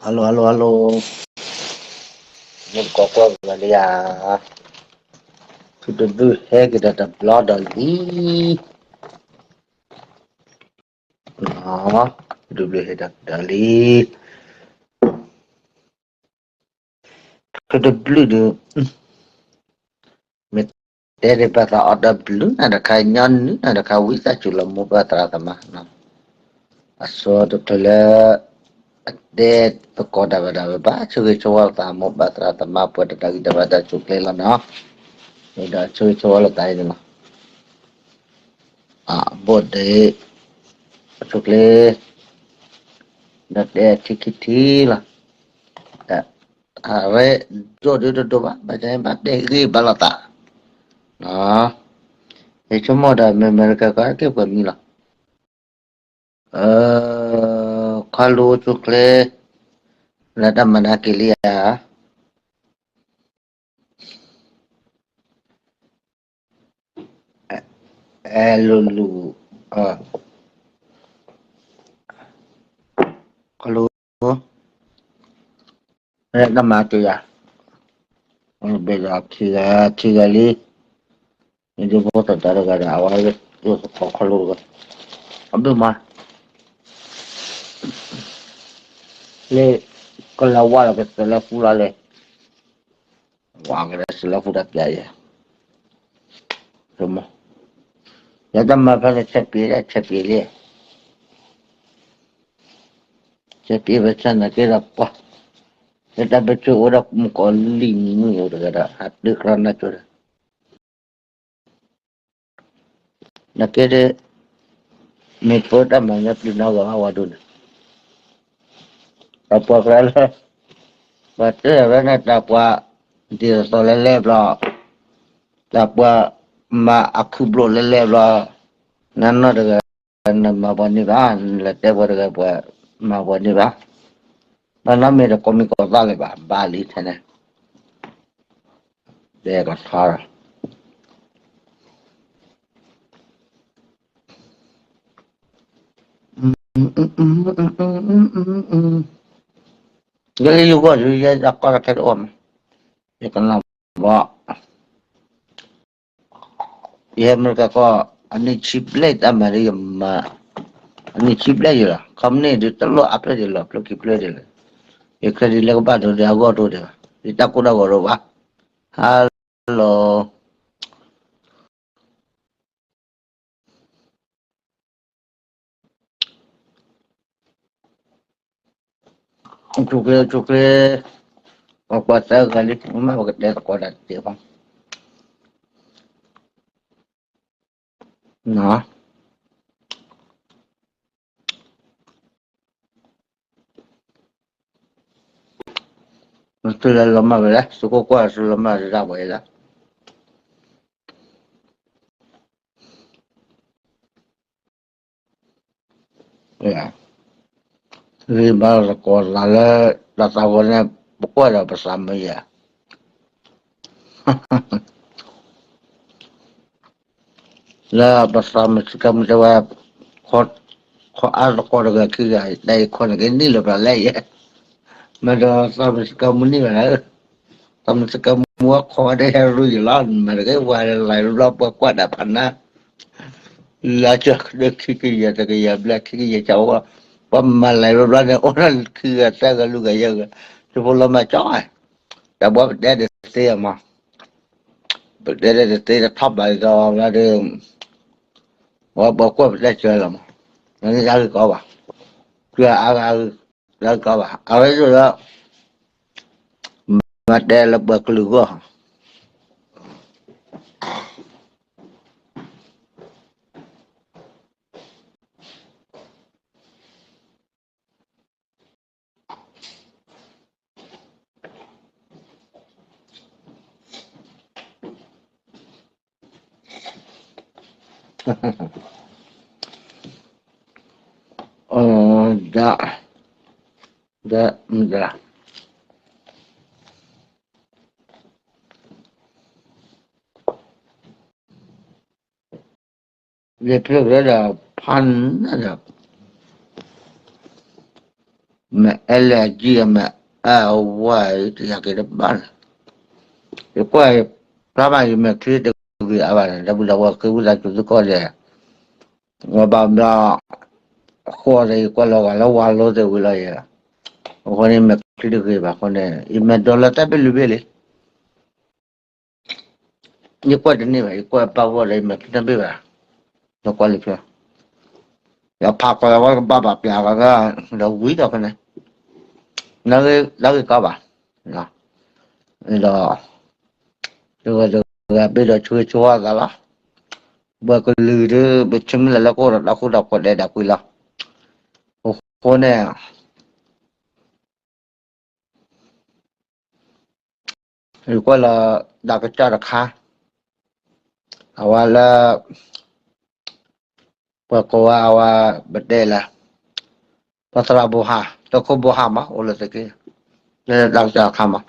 Hello, hello, hello. မုၢ်ကီၢ်ကွၢ်ကလံယၤ, ဖုတဘုၣ်ဟဲက့ၤဒီးတဘျီဒီးလံ. ဖုတဘုၣ်ဟဲဒီးလံ. ဖုတဘုၣ်ဒီး မ့ၢ်တဲဒ်ဘၣ်သးအီၤတဘျုးနၤတခါ ညီနုၢ်နၤတခါ ဝံသးစူၤလီၤ မိၢ်ပၢ်သရၣ်သမါ, အဆိတချုးလၢ အတဲသကိးတၢ်ဘၣ်တၢ်ဘၣ်ဘၣ် ဆိၣ်ဂ့ၤဆိၣ်ဝါလိာ်သး မိၢ်ပၢ်သရၣ်သမါ ပှၤတၢ်ဂံၢ်တၢ်ဘါတၢ်ဆူၣ်ချ့လီၤနီၤ. ဒီးဆိၣ်ဂ့ၤဆိၣ်ဝါလိာ်သးအံၤန့ၣ်လီၤ. အဘိၣ်ဒ့ အဆိၣ်ချ့ ဒီးတဲထံခံထံလီၤ. အရဲၣ်ဒိၣ်ဒိၣ်ဒိၣ်ဒိၣ်ဘၣ် ဘၣ်ဆၣ်ဘၣ်တဲဂ့ၤဘၣ်လိာ်သး, ယဆိကမိၣ်ဒီး မ့ၢ်အမဲရကၤကီၢ်က့ၤပှဲၤမံလီၤ. ခီလူဆိၣ်ချ့ လၢတၢ်မၤနၢၤက့ၤလံဧါ. အဲလူၤလူၤ ခီလူၤ တၢ်မၤက့ၤယၤ ဘဲဒီးခံဂၤ ခံဂၤလံ. ယဒုးဖိသတးတဂၤဒီး အဝဲယသကိးခီလူၤတဂၤ အဘ့ၣ်မး လၢ ကလၤဝါဒီးကစၢၤလၢဃူလီၤလဲၣ်. ဝါကဒီးစၢၤလၢဃူတၢ်ပျးယဲ ယတၢ်မၤဖဲန့ၣ် ဆဲးပ့ၤလၢဆဲးပ့ၤလံ ဆဲးပ့ၤဖဲဆၢနာ်က့ဒီးပှၤ လၢတၢ်ဘၢၣ်စၢၤအိၣ်ဒီးမုၣ်ကီၤလံၢ်မုၢ်အိၣ်တဂၤဒီး ဟးတုၤကြၢးနၢ်ကၠိဒီး နာ်က့ဒီး မ့ၢ်ပၢတၢ်မၤညါပျံၤနီၢ်ဂီၤဟးဝဲဒိၣ်န့ၣ် တၢ်ပှၤကျါလၢ ပှၤတဲဝဲန့ၣ် တၢ်ပှၤ ဒ်သိးလဲၤလဲၤဘျီ တၢ်ပှၤ မၤအခုၣ်ဘျိးလဲၤလဲၤဘျီ နနီၢ်တဂၤ နမၤပှၤန့ၢ်ဘၣ် နလဲၤတဲပှၤတဂၤပှၤ မၤပှၤန့ၢ်ဘၣ် ဘၣ်နီတမံၤဒီးကိးမံၤကိးသၣ်လၢၤဘၣ် ဘၣ်လံထဲန့ၣ် တဲကထါလီၤ ယလၢယဂီၢ်ယဲတၢ်ကီတၢ်ခဲတအိၣ်မး ယကနၣ်ဘီ ယဟဲမုၢ်တကီၢ် အနံၣ်ဆံဘျဲၣ်တၢ်မၤဒီးယမၤ အနံၣ်ဆံဘျဲၣ်ယလီၤ ခီမ့ၢ်န့ၣ်ဒုးတလိၣ်အါဖျၢၣ်ဒံးလီၤ ဖျၢၣ်ခံဖျၢၣ်ဒံးလီၤ ယ credit လၢကဘၣ်ဒိးဒီးအဂီၢ်ဒိၣ်ဒံးဘၣ် ယတၢ်ကိၢ်တၢ်ဂီၤဒိၣ်ဘၣ် hello ဆိၣ်ချ့ဆိၣ်ချ့ ပှၤကွၢ်သၢဂၤလံ မ့ၢ်ပကတဲသကိးတၢ်တစဲးဖီ နီၤ နသုလၢလီၤမၢ်ဝဲဒၣ် သုခိၣ်ကွၢ်သုလီၤမၢ်တၢ်ဝဲဒၣ် ဂ့ၤဘၣ်သကိးသးလၢ တၢ်သးဝဲန့ၣ် ပကွၢ်ဒီးပသးမုာ်ယၤ လၢပသးမုာ်စကဲမုၢ်တဲဝဲ ခီအါသကိးတဂၤခံဂၤ တၢ်အံၤခီန့ၣ်က့ၤနံၣ်လၢပျၢ်လဲၣ်ယဲ မ့ၢ်ဒီးသးမုာ်စကဲမုၢ်နံၣ်ဘၣ်လၢ သးမုာ်စကဲမုၢ်အီၣ်ခီဝဲဒၣ်ဟဲရူၢ်ယလီၤ မ့ၢ်တက့ၢ်ဝဲလၢလၢပှၤကွၢ်ဒၣ်ဖးနါ လၢကၢၢ်ခံကယၤတကယၤဘျဲၣ်ခံကယၤကဝီ ပှၤမၤလၢဘျီဘျီန့ၣ် အိၣ်ဒၣ်ခံဂၤသၢဂၤလွံၢ်ဂၤယဲၢ်ဂၤ သုဖိလီၤမၢ်ကၠီ တၢ်ဘှီပတဲတသ့အမး ပတဲတသ့တထီၣ်ဘၣ်ဒီးလၢဒ် ပှၤကွၢ်ပတဲစၢၤလီၤမး နတဂၤဂ့ၤကီးဘၣ် ကြၢးအါဂၤဂ့ၤကီးဘၣ် အဝဲဒၣ်လၢ မၤတဲလၢပှၤကလုာ်ဂီၢ် ဒၣ် ဒၣ် ယဖျၢၣ်ဖျၢၣ်ဒီး ဖးနၢ်ဒီး မ့ၢ်အဲၣ်လၢအကံၢ်အမဲာ်အၢအဝါအံၤ တယၤက့ၤတဘၣ်လၢၤ. ယကွၢ် ဖျါမး ယမဲာ်ချံတဂ့ၤအါဘၣ်န့ၣ် ဒီပုၢ်ဒီဝဲၢ်ဃ့ဝံသးစူၤသကိးဒီး ဝဲဘၣ်ဘျီ ဃိးဒီး ယကွၢ်လီၤဂာ်လၢဝါလိသ့ၣ်ဝံၤလီၤယဲလီၤ. အဃိန့ၣ် မဲာ်ချံတဂ့ၤဘၣ်အဃိန့ၣ် ယမဲာ်ဒိးလၢတၢ်ဘ့ၣ်လုာ်ဘ့ၣ်လံ. ယကွၢ်တန့ၢ်ဘၣ် ယကွၢ်ဘၣ်ဂီၢ်ဒီး ယမဲာ်ချံတဘ့ၣ်ဘၣ်. ယကွၢ်လံဖျၢၣ် ယဖးကီးဝဲကဘၣ်ဘၣ်ပျးကီး ဒီးဝံၤဒီးဖဲန့ၣ် တၢ်ဂ့ၢ်ကီဘၣ်. ဒီး တဂၤတဂၤဘ့ၣ်ဒီးဆှၢဆှၢအသးလီၤ. ပှၤကလုာ်ဒုး ပဆၢမုၢ်လၢ်လၢကအိၣ်ဒီးတၢ်ဃူတၢ်ဖိးဒဲးဒၣ်ကွံာ်လီၤ. အဃိန့ၣ် ယကွၢ်လီၤ တၢ်ကစီၣ်တခါ အဝဲလၢ ပှၤကိးဝဲအဝဲ ပတဲလၢ ပှၤသရၣ်ဘိဟါ သုးခိၣ်ဘိဟါမး အိၣ်လၢသုးက့ လၢတၢ်ကစီၣ်တခါမး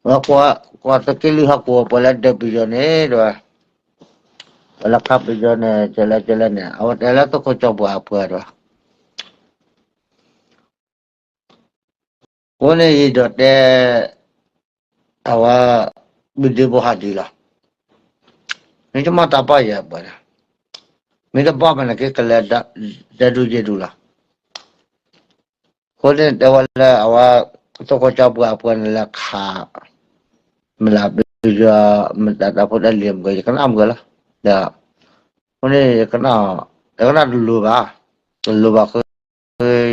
ဝဲကွၢ်သုးက့လွံၢ်ဟီၣ်ကဝီၤ ပှၤလၢဒၢးပယီၤန့ၣ်ဒီး ပှၤလၢခးပယီၤန့ၣ် ကဲလဲၣ်ကဲလဲၣ်န့ၣ် အဝဲတဲလၢသုးခိၣ်ကၠီပှၤအပှၤဒီး အဃိန့ၣ်ယဒီးတဲ အဝဲ ဘုဒ့ဘိဟါဒ်လီၤ. မ့ၢ်တမ့ၢ်တၢ်ဘၣ်ယဲၢ်ပှၤဒီး မ့ၢ်တဘၣ်မးန့ၣ်က့ ကလဲၤ တဲဒူၣ်ယဲၢ်ဒူၣ်လီၤ. အဃိန့ၣ်တဲဝဲလၢအဝဲ သုးခိၣ်ကၠီပှၤအပှၤန့ၣ်လၢခး မ့ၢ်လၢပယီၤ မ့ၢ်တၢ်တၢ်ဖိတၢ်လံၤမ့ၢ်ဂ့ၤ ယကနၣ်မ့ၢ်ဂ့ၤလီၤ. ဒီး အဃိန့ၣ် ယကနၣ်တလိၤဘၣ်, တလိၤဘၣ်ဃိ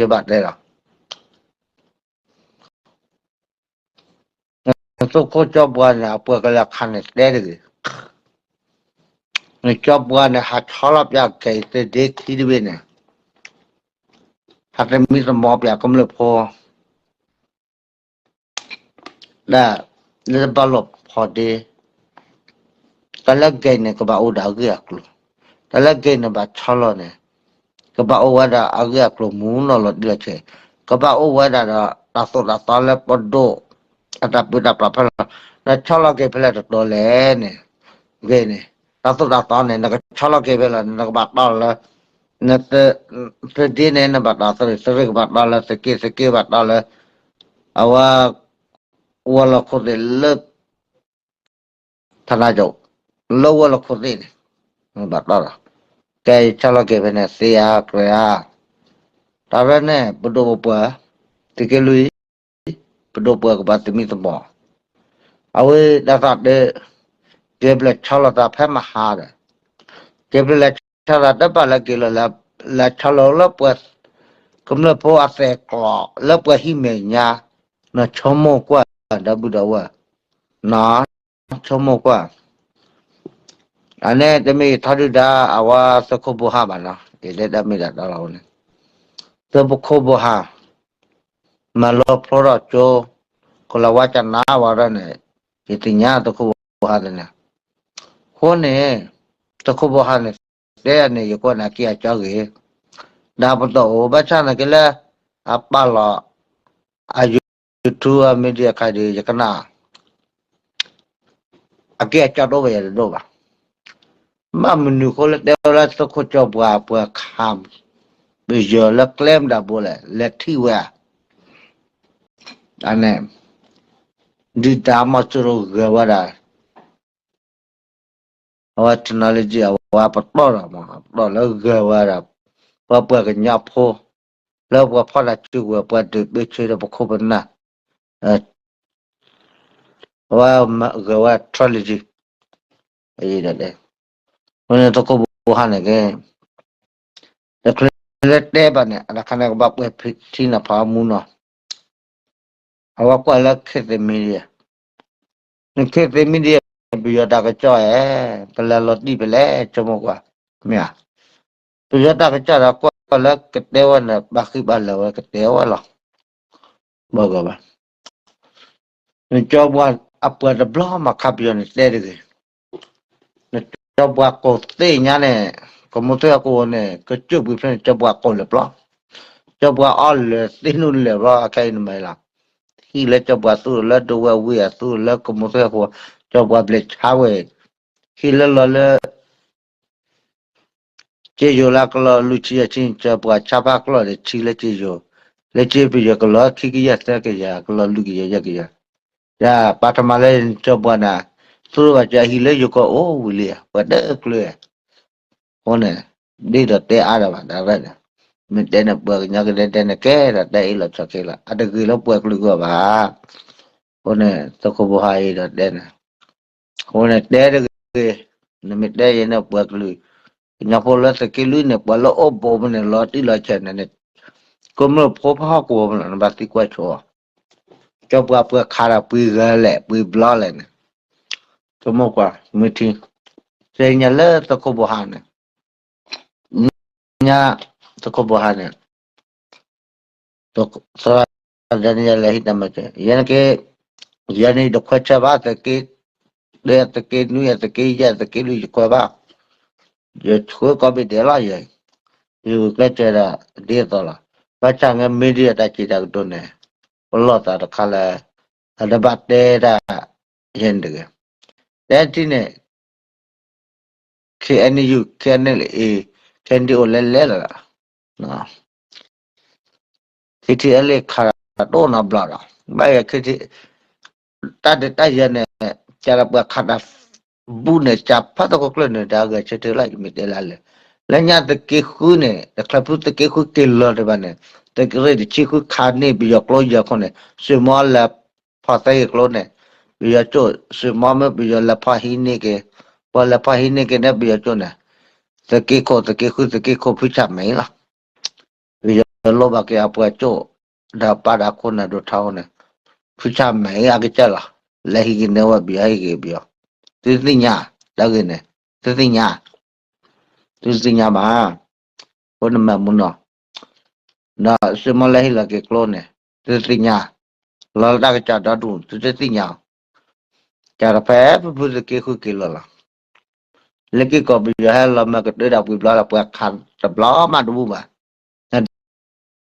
ယဘၣ်တဲလီၤ. သုးခိၣ်ကၠီပှၤန့ၣ် အပှၤကလဲၤခးန့ၣ်တဲတဂ့ၤ. နကၠီပှၤန့ၣ် ဟးဆီလီၤပၠးကဲၤသဒ့ခံတဘ့ၣ်န့ၣ် ဟးသမံသမိးပၠးကမျၢၢ်ဖိ ဒ် လၢတဘၣ်လိာ်ဖိးဒ့ တၢ်လၢကဲၤန့ၣ် ကဘၣ်အိၣ်ဒီးအဂ့ၢ်အကျိၤ, တၢ်လၢကဲၤန့ၣ်ဘၣ်ဆီလီၤန့ၣ် ကဘၣ်အိၣ်ဝဲဒၣ်အဂ့ၢ်အကျိၤမူနီၢ်လီၤတံၢ်လီၤဆဲး, ကဘၣ်အိၣ်ဝဲဒၣ်ဒီး တၢ်သိၣ်တၢ်သီလၢပဒိၣ် အတၢ်ပၢတၢ်ပြးဖဲလဲၣ်, နဆီလီၤကဲၤဖဲလဲၣ်တတီၤလဲၣ်န့ၣ်, ဂ့ၤန့ၣ် တၢ်သိၣ်တၢ်သီန့ၣ် နကဆီလီၤကဲၤဖဲလဲၣ် နကဘၣ်တီၢ်လၢ န သဒ့န့ၣ် နဘၣ်တီၢ်သရ့ၣ်, သရ့ၣ်ကဘၣ်တီၢ်လၢသုးက့, သုးက့ဘၣ်တီၢ်လၢ အဝဲ ဝီၤလီၢ်ခိၣ်သ့ၣ်လၢ ထးနါကၠိ လၢဝီၤလီၢ်ခိၣ်သ့ၣ်န့ၣ် ဘၣ်တီၢ်လီၤ. ကဲ ဆီလီၤကဲၤဖဲန့ၣ် သ့ဧါ ကြၢးဧါ, တၢ်ရဲၣ်န့ၣ် ပဒိၣ်ပပှၢ် သုးက့လွံၢ် ပဒိၣ်ပပှၢ်ကဘၣ်သမံသမိး, အဝဲဒၣ်သးဒၢ ကဲဘျဲၣ်ဆီလီၤသးဖဲမဟါဒီး ကဲဘျဲၣ်လဲၤဆီလီၤသးတဘၣ်လၢက့ၤလီၤ လဲၤဆီလီၤလၢပှၤ ကမျၢၢ်ဖိအသဲးကျိး လၢပှၤဟံၣ်မဲာ်ညါ, နဆိကမိၣ်ကွၢ် ဒီပုၢ်ဒီဝဲၢ် နဆိကမိၣ်ကွၢ်, အန့ၣ်တမ့ၢ်ယထီဒုၣ်ဒါ အဝဲသုးခိၣ်ဘိဟါဘၣ်နီၤ, ယတဲတၢ်မ့ၢ်တၢ်တီလီၤန့ၣ်, သုးခိၣ်ဘိဟါ မၤလီၤဖျိထီၣ်ကၠိ ကလီၤဝါကနါဝဲဒၣ်န့ၣ် ယသ့ၣ်ညါသုးခိၣ်ဘိဟါန့ၣ်, အဃိန့ၣ် သုးခိၣ်ဘိဟါန့ၣ် တဲန့ၣ် ယကွၢ်န့ၣ် အက့ၢ်အကၠီဂ့ၤ, ဒီးပတီၢ်အိၣ် ဘၣ်ဆၣ်နာ်က့လၢ အပာ်လီၤ အ YouTube အ media ခါဒီး ယကနၣ် အက့ၢ်အကၠီတအိၣ်ဘၣ် ယတဒိၣ်ဘၣ်. ဘၣ်မနုၤဃိလၢတဲဝဲလၢသုးခိၣ်ကၠီပှၤ ပှၤခး ပယီၤလၢကျဲမတၤဘိလဲၣ် လဲၤထံၣ်ဝဲဧါ. အန့ၣ် ဒုၣ်ဒါမီၤစိရိၤဂဲၤဝဲဒၣ် အဝဲ technology အဝဲပတီၢ်ဒီးမး ပတီၢ်လၢဂဲၤဝဲဒၣ် ပှၤပှၤကညီဖိ လၢပှၤဖီၣ်တၢ်စုကဝဲၤ ပှၤဒုးပၢဆှၢဒီးပခိၣ်ပနၢ် အဝဲဂဲၤဝဲ technology အံၤဒီး အဃိန့ၣ် သုးခိၣ်ဘိဟါန့ၣ်က့ တချုးလၢတဲဘၣ်န့ၣ် အတခါန့ၣ်ကဘၣ်ပှဲၤထံနဖးမူနီၤ အဝဲကွၢ်လၢ ခေတ်သစ် media, န ခေတ်သစ် media န့ၣ် ပယီၤတၢ်ကစီၣ်ဧါ, ကလဲၤလီၤတံၢ်ဖဲလဲၣ် ဆိကမိၣ်ကွၢ်, မ့ၢ်ဧါ. ပယီၤတၢ်ကစီၣ်ဒီးကွၢ်လၢကတဲဝဲန့ၣ် ဘၣ်ဃံဘၣ်လၤဝဲကတဲဝဲလီၤ. ဘၣ်ဂီၢ်ဘၣ်. နကၠီပှၤအပှၤတဘျီမၤခးပယီၤန့ၣ်တဲတဂ့ၤ. နကၠီပှၤကိးသ့ၣ်ညါန့ၣ် ကမိၢ်သ့ၣ်အကိးန့ၣ် ကစၢၢ်ပှံၤဖျၢၣ်န့ၣ် ကၠီပှၤကိးလၢာ်ပျီ, ကၠီပှၤအီၣ်လၢာ်သ့ၣ်နူၢ်လၢာ်ပျီ အခဲအံၤနမၤလီၤ. ဟံၣ်လၢကၠီပှၤသူၣ်လၢဒိဝဲၢ်ဝံၤအသူၣ်လၢကမိၢ်သ့ၣ်အဃိ ကၠီပှၤဘျဲးဆါဝဲ, ဟံၣ်လၢလီၤလၢ က့ယိၤလၢကလီၤလူၤဆံယဲၢ်ဆံ ကၢၤပှၤဆါဖးကျီၢ်ဒီးဆံလၢက့ယိၤ, လၢက့ပယီၤကလီၤခံကယၤသၢကယၤ ကလီၤလွံၢ်ကယၤယဲၢ်ကယၤ, ယပှၤတမၤလၢကၢၤပှၤန့ၣ်, သူၣ်ဘၣ်ကဟံးလၢယိၤကီၢ်အိၣ်ဝံၤလံဧါ ပှၤတကျၢၤ အဃိန့ၣ်, ဒ်သိးတဲအါဒီးဘၣ် တၢ်ရဲၣ်န့ၣ်, မ့ၢ်တဲန့ၣ်ပှၤကညီကဒဲတဲန့ၣ်ကဲဒီး တဲအ့ၣ်လိာ်ဆိးက့လီၤ အတဂ့ၤလၢပှၤကလုာ်ဂီၢ်ဘၣ်. အဃိန့ၣ် သုးခိၣ်ဘိဟါအံၤဒီးတဲန့ၣ်, အဃိန့ၣ်တဲတဂ့ၤ, နမ့ၢ်တဲယဲန့ၣ်ပှၤကလုာ်, ကညီဖိလၢသုးက့လွံၢ်န့ၣ် ပှၤလၢအိၣ်ဘူးမ့ၢ်န့ၣ် လီၤတံၢ်လီၤဆဲးန့ၣ်န့ၣ်, ကမျၢၢ်ဖိဖးဟီၣ်ကဝီၤမ့ၢ်လီၤ နဘၣ်သံကွၢ်ဆိ, ကၢၤပှၤပှၤခးဒီးပှၤဂၤလဲၣ် ပှၤဘျီလဲၣ်န့ၣ်, ဆိကမိၣ်ကွၢ် မုၢ်ထံ, သ့ၣ်ညါလၢသုးခိၣ်ဘိဟါန့ၣ်, ညါ, သုးခိၣ်ဘိဟါန့ၣ်, သရၣ်ဒၣ်နံယၤလဲၤဟံးတၢ်မၤစၢၤ ယဲန့ၣ်က့, ယဲန့ၣ်တခွဲးဆၢဘၣ် သုးက့, သုးက့နွံ သုးက့ယဲၢ် သုးက့လွံၢ်ယခွဲးဘၣ်, ယဆှၢကိးဘ့ၣ်ဒဲးလီၤယဲ, ယဂုာ်ကျဲးစၢးဒီးဒ်သိးလီၤ, ဘၣ်ဆၣ်ငါ media တၢ်စံးတၢ်ကတိၤန့ၣ်, ပလီၢ်သးတခါလၢ, အတဘၣ်တဲတၢ်, ယဲန့ၣ်တဂ့ၤ, တဲထံန့ၣ် KNU, KNLA, KNDO လဲၤလဲၤလီၤ, KTLA ခးတအိၣ်နီတဘျီဒီး, ဘၣ်ယဲ တၢ်ဒုးတၢ်ယၤန့ၣ်, ကဒီးပှၤခးတၢ်, ဘူးန့ၣ် ကဖးသကိးကျၢၢ်န့ၣ် တၢ်ဂဲၤဆၢထၢၣ်လီၤ ယမ့ၢ်တဲလၢလဲၣ်, လၢညါသုးက့ဃုန့ၣ် တချုးဖုသုးက့ဃုက့ၤလီၤဒံးဘၣ်န့ၣ်, သုးကရ့ၣ်တဆံဃုခးန့ၢ်ပယီၤကျိယဲၢ်ခိၣ်န့ၣ် စှ့ၣ်မီလၢဖီၣ်သဲယဲၢ်ကျိန့ၣ်, ပယီၤကၠိၣ် စှ့ၣ်မီမ့ၢ်ပယီၤလဲၤဖီၣ်ဟံးန့ၢ်က့ၤ, ပှၤလဲၤဖီၣ်ဟံးန့ၢ်က့ၤန့ၣ်ပယီၤကၠိၣ်န့ၣ်, သုးက့ခိၣ် သုးက့ဃု သုးက့ခိၣ်ဖုဆၣ်မဲာ်လီၤ ပယီၤလိၣ်ဘၣ်က့ၤအပှၤကၠိၣ်, ဒီးပၢ်ဒီးခိၣ်နၢ်ဒိၣ်ထီန့ၣ်, ဖုဆၣ်မဲာ်အကစၢ်လီၤ, လဲၤဟံးက့ၤန့ၢ်ဝဲပယီၤဟံးက့ၤပယီၤ, သုသ့ၣ်ညါ, တၢ်ဂ့ၢ်န့ၣ်, သုသ့ၣ်ညါ, သုသ့ၣ်ညါဘၣ်, အဃိန့ၣ်မ့ၢ်မူနီၤ, ဒီးစှ့ၣ်မီလဲၤဟံးလီၤက့ၤကျိန့ၣ်, သုသ့ၣ်ညါ, လီၤလၢတၢ်ကစီၣ်ဒီဒူၣ် သုတသ့ၣ်ညါ ကဒီးဖဲဖုဖုသုးက့ဃုက့ၤလီၤလီၤ, လၢက့ၤကီၢ်ပယီၤဟဲလီၤမၢကတၢၢ်ဒီးပှၤဘျီဒီး ပှၤခးတဘျီမးတဘူၣ်ဘၣ်,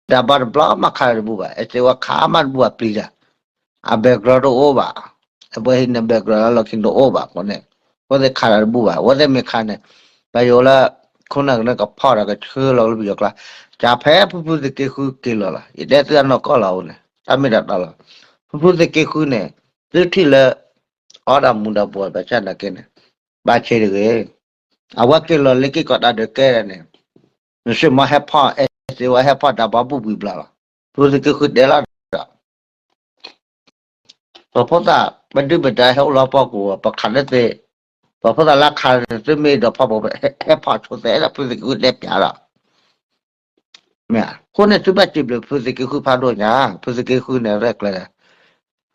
တၢ်ဘၣ်တဘျီမးခးတဘူၣ်ဘၣ်, အဲၣ်စ့ဝါခးမးတဘူၣ်ဘၣ်ပျံၤတၢ်, အ background တအိၣ်ဘၣ်, အဝဲဟံးန့ၢ် background လၢလီၢ်ခံတအိၣ်ဘၣ်အဃိန့ၣ်, အဝဲသ့ၣ်ခးတၢ်တဘူၣ်ဘၣ်, အဝဲသ့ၣ်မ့ၢ်ခးန့ၣ်, ပယီၤလၢ, ခိၣ်နၢ်ကန့ၣ်ကဖီၣ်ဒီးကဆှၢလီၤလၢပယီၤကျါ, ကဖဲဖုဖုသုးက့ဃုက့ၤလီၤလီၤ ယတဲသုအနီၢ်ကီၢ်လီၤအဃိန့ၣ် တၢ်မ့ၢ်တၢ်တီလီၤ, ဖုဖုသုးက့ဃုန့ၣ်, သုထံၣ်လၢ အီဒၣ်မူဒီးပှၤဘၣ်ဆၣ်နာ်က့န့ၣ်, ဘၣ်ဆ့တဂ့ၤ, အဝဲက့ၤလီၤလၢက့ၤကီၢ်တၢ်ဒုးကဲဒၣ်န့ၣ်, နစှ့ၣ်မီဟဲဖီၣ် အဲၣ်စ့ဝါဟဲဖီၣ်တၢ်ဘီဘူၣ်ဘှံးဘျီလီၤ, ဖုသုးက့ဃုတဲလီၤဒီး ပှၤဖိသၣ်, ပဒုၣ်ပဒါဟဲအိၣ်လီၤဖီခိၣ် ပခးလၢသ့, ပှၤဖိသၣ်လၢခးန့ၣ် သုမ့ၢ်ဒီးဖီခိၣ် ဟဲဖီၣ်ဆိသဲလၢဖုသုးက့ဃုတဲပျးဒီး, မ့ၢ်, အဃိန့ၣ်သုဘၣ်စံးဘျုးဖုသုးက့ဃုဖးဒိၣ်ညါ, ဖုသုးက့ဃုန့ၣ်ရဲၣ်ကျဲၤဒီး,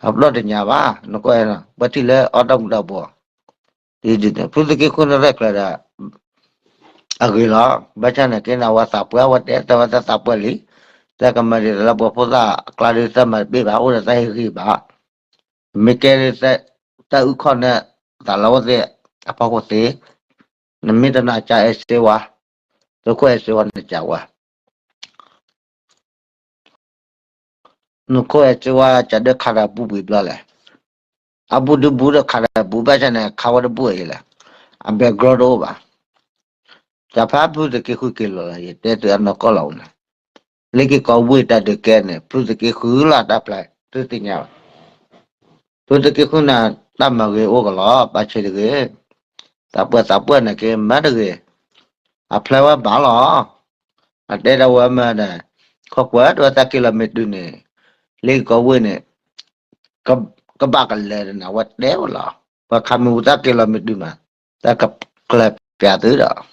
အဘျီတညါဘၣ်, နကွၢ်, ပှၤထံၣ်လၢအီၣ်တၢ်မူၤတၢ်ဘှီး, ဒ်န့ၣ် ဖုသုးက့ဃုန့ၣ်ရဲၣ်ကျဲၤဒီး အဂ့ၤလီၤ, ဘၣ်ဆၣ်နာ်က့န့ၣ် အဝဲသးပှၢ် အဝဲတဲ တဲဝဲသးပှၢ်လံ, တၢ်ကမၤဒ်သိးလၢပှၤဖိသၣ်အကျါဒ်သးမၤတဘ့ၣ်ဘၣ် အိၣ်ဒီးသးဟ့ၣ်ဂံၢ်ဘါ, မ့ၢ်ကဲဒ် တၢ်အုၣ်ခီၣ်န့ၣ် သးလီဝဲသ့ၣ်အဖီခိၣ်သ့, နမ့ၢ်တနာ်ကအဲၣ်စ့ဝါ, သုးခိၣ်အဲၣ်စ့ဝါနကဝဲ နခိၣ်အဲၣ်စ့ဝါကဒၢခးတၢ်ဘူၣ်ဘှံးဘျီလဲၣ်, အဘူၣ်ဒုဘူၣ်ဒီးခးတၢ်ဘူၣ်ဘၣ်ဆၣ်န့ၣ် ခးဝဲတဘူၣ်အံၤလဲၣ်, အ background တအိၣ်ဘၣ်, တၢ်ဖးဖုသုးက့ဃုက့ၤလီၤလီၤ ယတဲသုအနီၢ်ကီၢ်လီၤအဃိန့ၣ်, လၢက့ၤကီၢ်ဝ့ၢ်တၢ်ဒုးကဲန့ၣ် ဖုသုးက့ဃုလီၤတၢ်ဖျါ သုသ့ၣ်ညါဘၣ် ဖုသုးက့ဃုန့ၣ် တၢ်မၤဂ့ၤအိၣ်ကလီၤ ဘၣ်ဆ့တဂ့ၤ, သးပှၢ်သးပှၢ်နာ်က့မၤတဂ့ၤ, အဖျါဝဲဘၣ်လီၤ, အတဲဒၣ်ဝဲမၤဒီး, ခီကွၢ်တဝဲသးက့ၤလီၤမ့ၢ်တုၤန့ၣ်, လၢကီၢ်ဝ့ၢ်န့ၣ်, ကဘၣ်ကလဲၤဒီးနၤဝဲတဲဝဲလီၤ, ပှၤခးမ့ၢ်ဝံၤသးက့ၤလီၤမ့ၢ်တုၤမး, သးကကျဲၤပျးသုဒီး, က့ၤ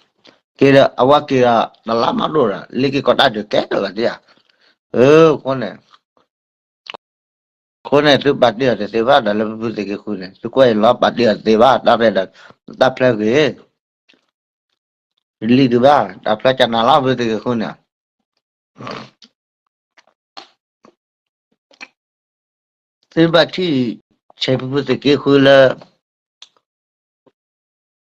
ဒီးအဝဲက့ၤဒီးတလါမးဒိၣ်ဒီး လၢက့ၤကီၢ်တၢ်ဒုးကဲလီၤတံၢ်ဧါ, အဃိန့ၣ် အဃိန့ၣ် သုပာ်တ့ၢ်အီၤတသ့ဘၣ်ဒီးလၢဖုသုးက့ဃုန့ၣ် သုကွၢ်အံၤလီၤပာ်တ့ၢ်အီၤတသ့ဘၣ် တၢ်ရဲၣ်ဒီး တၢ်ဖျါဂ့ၤ, လံဒုးဘၣ် တၢ်ဖျါကနၤလီၤဖုသုးက့ဃုန့ၣ် သုဘၣ်ထံၣ်ဆဲးဖုဖုသုးက့ဃုလၢ က့ၤ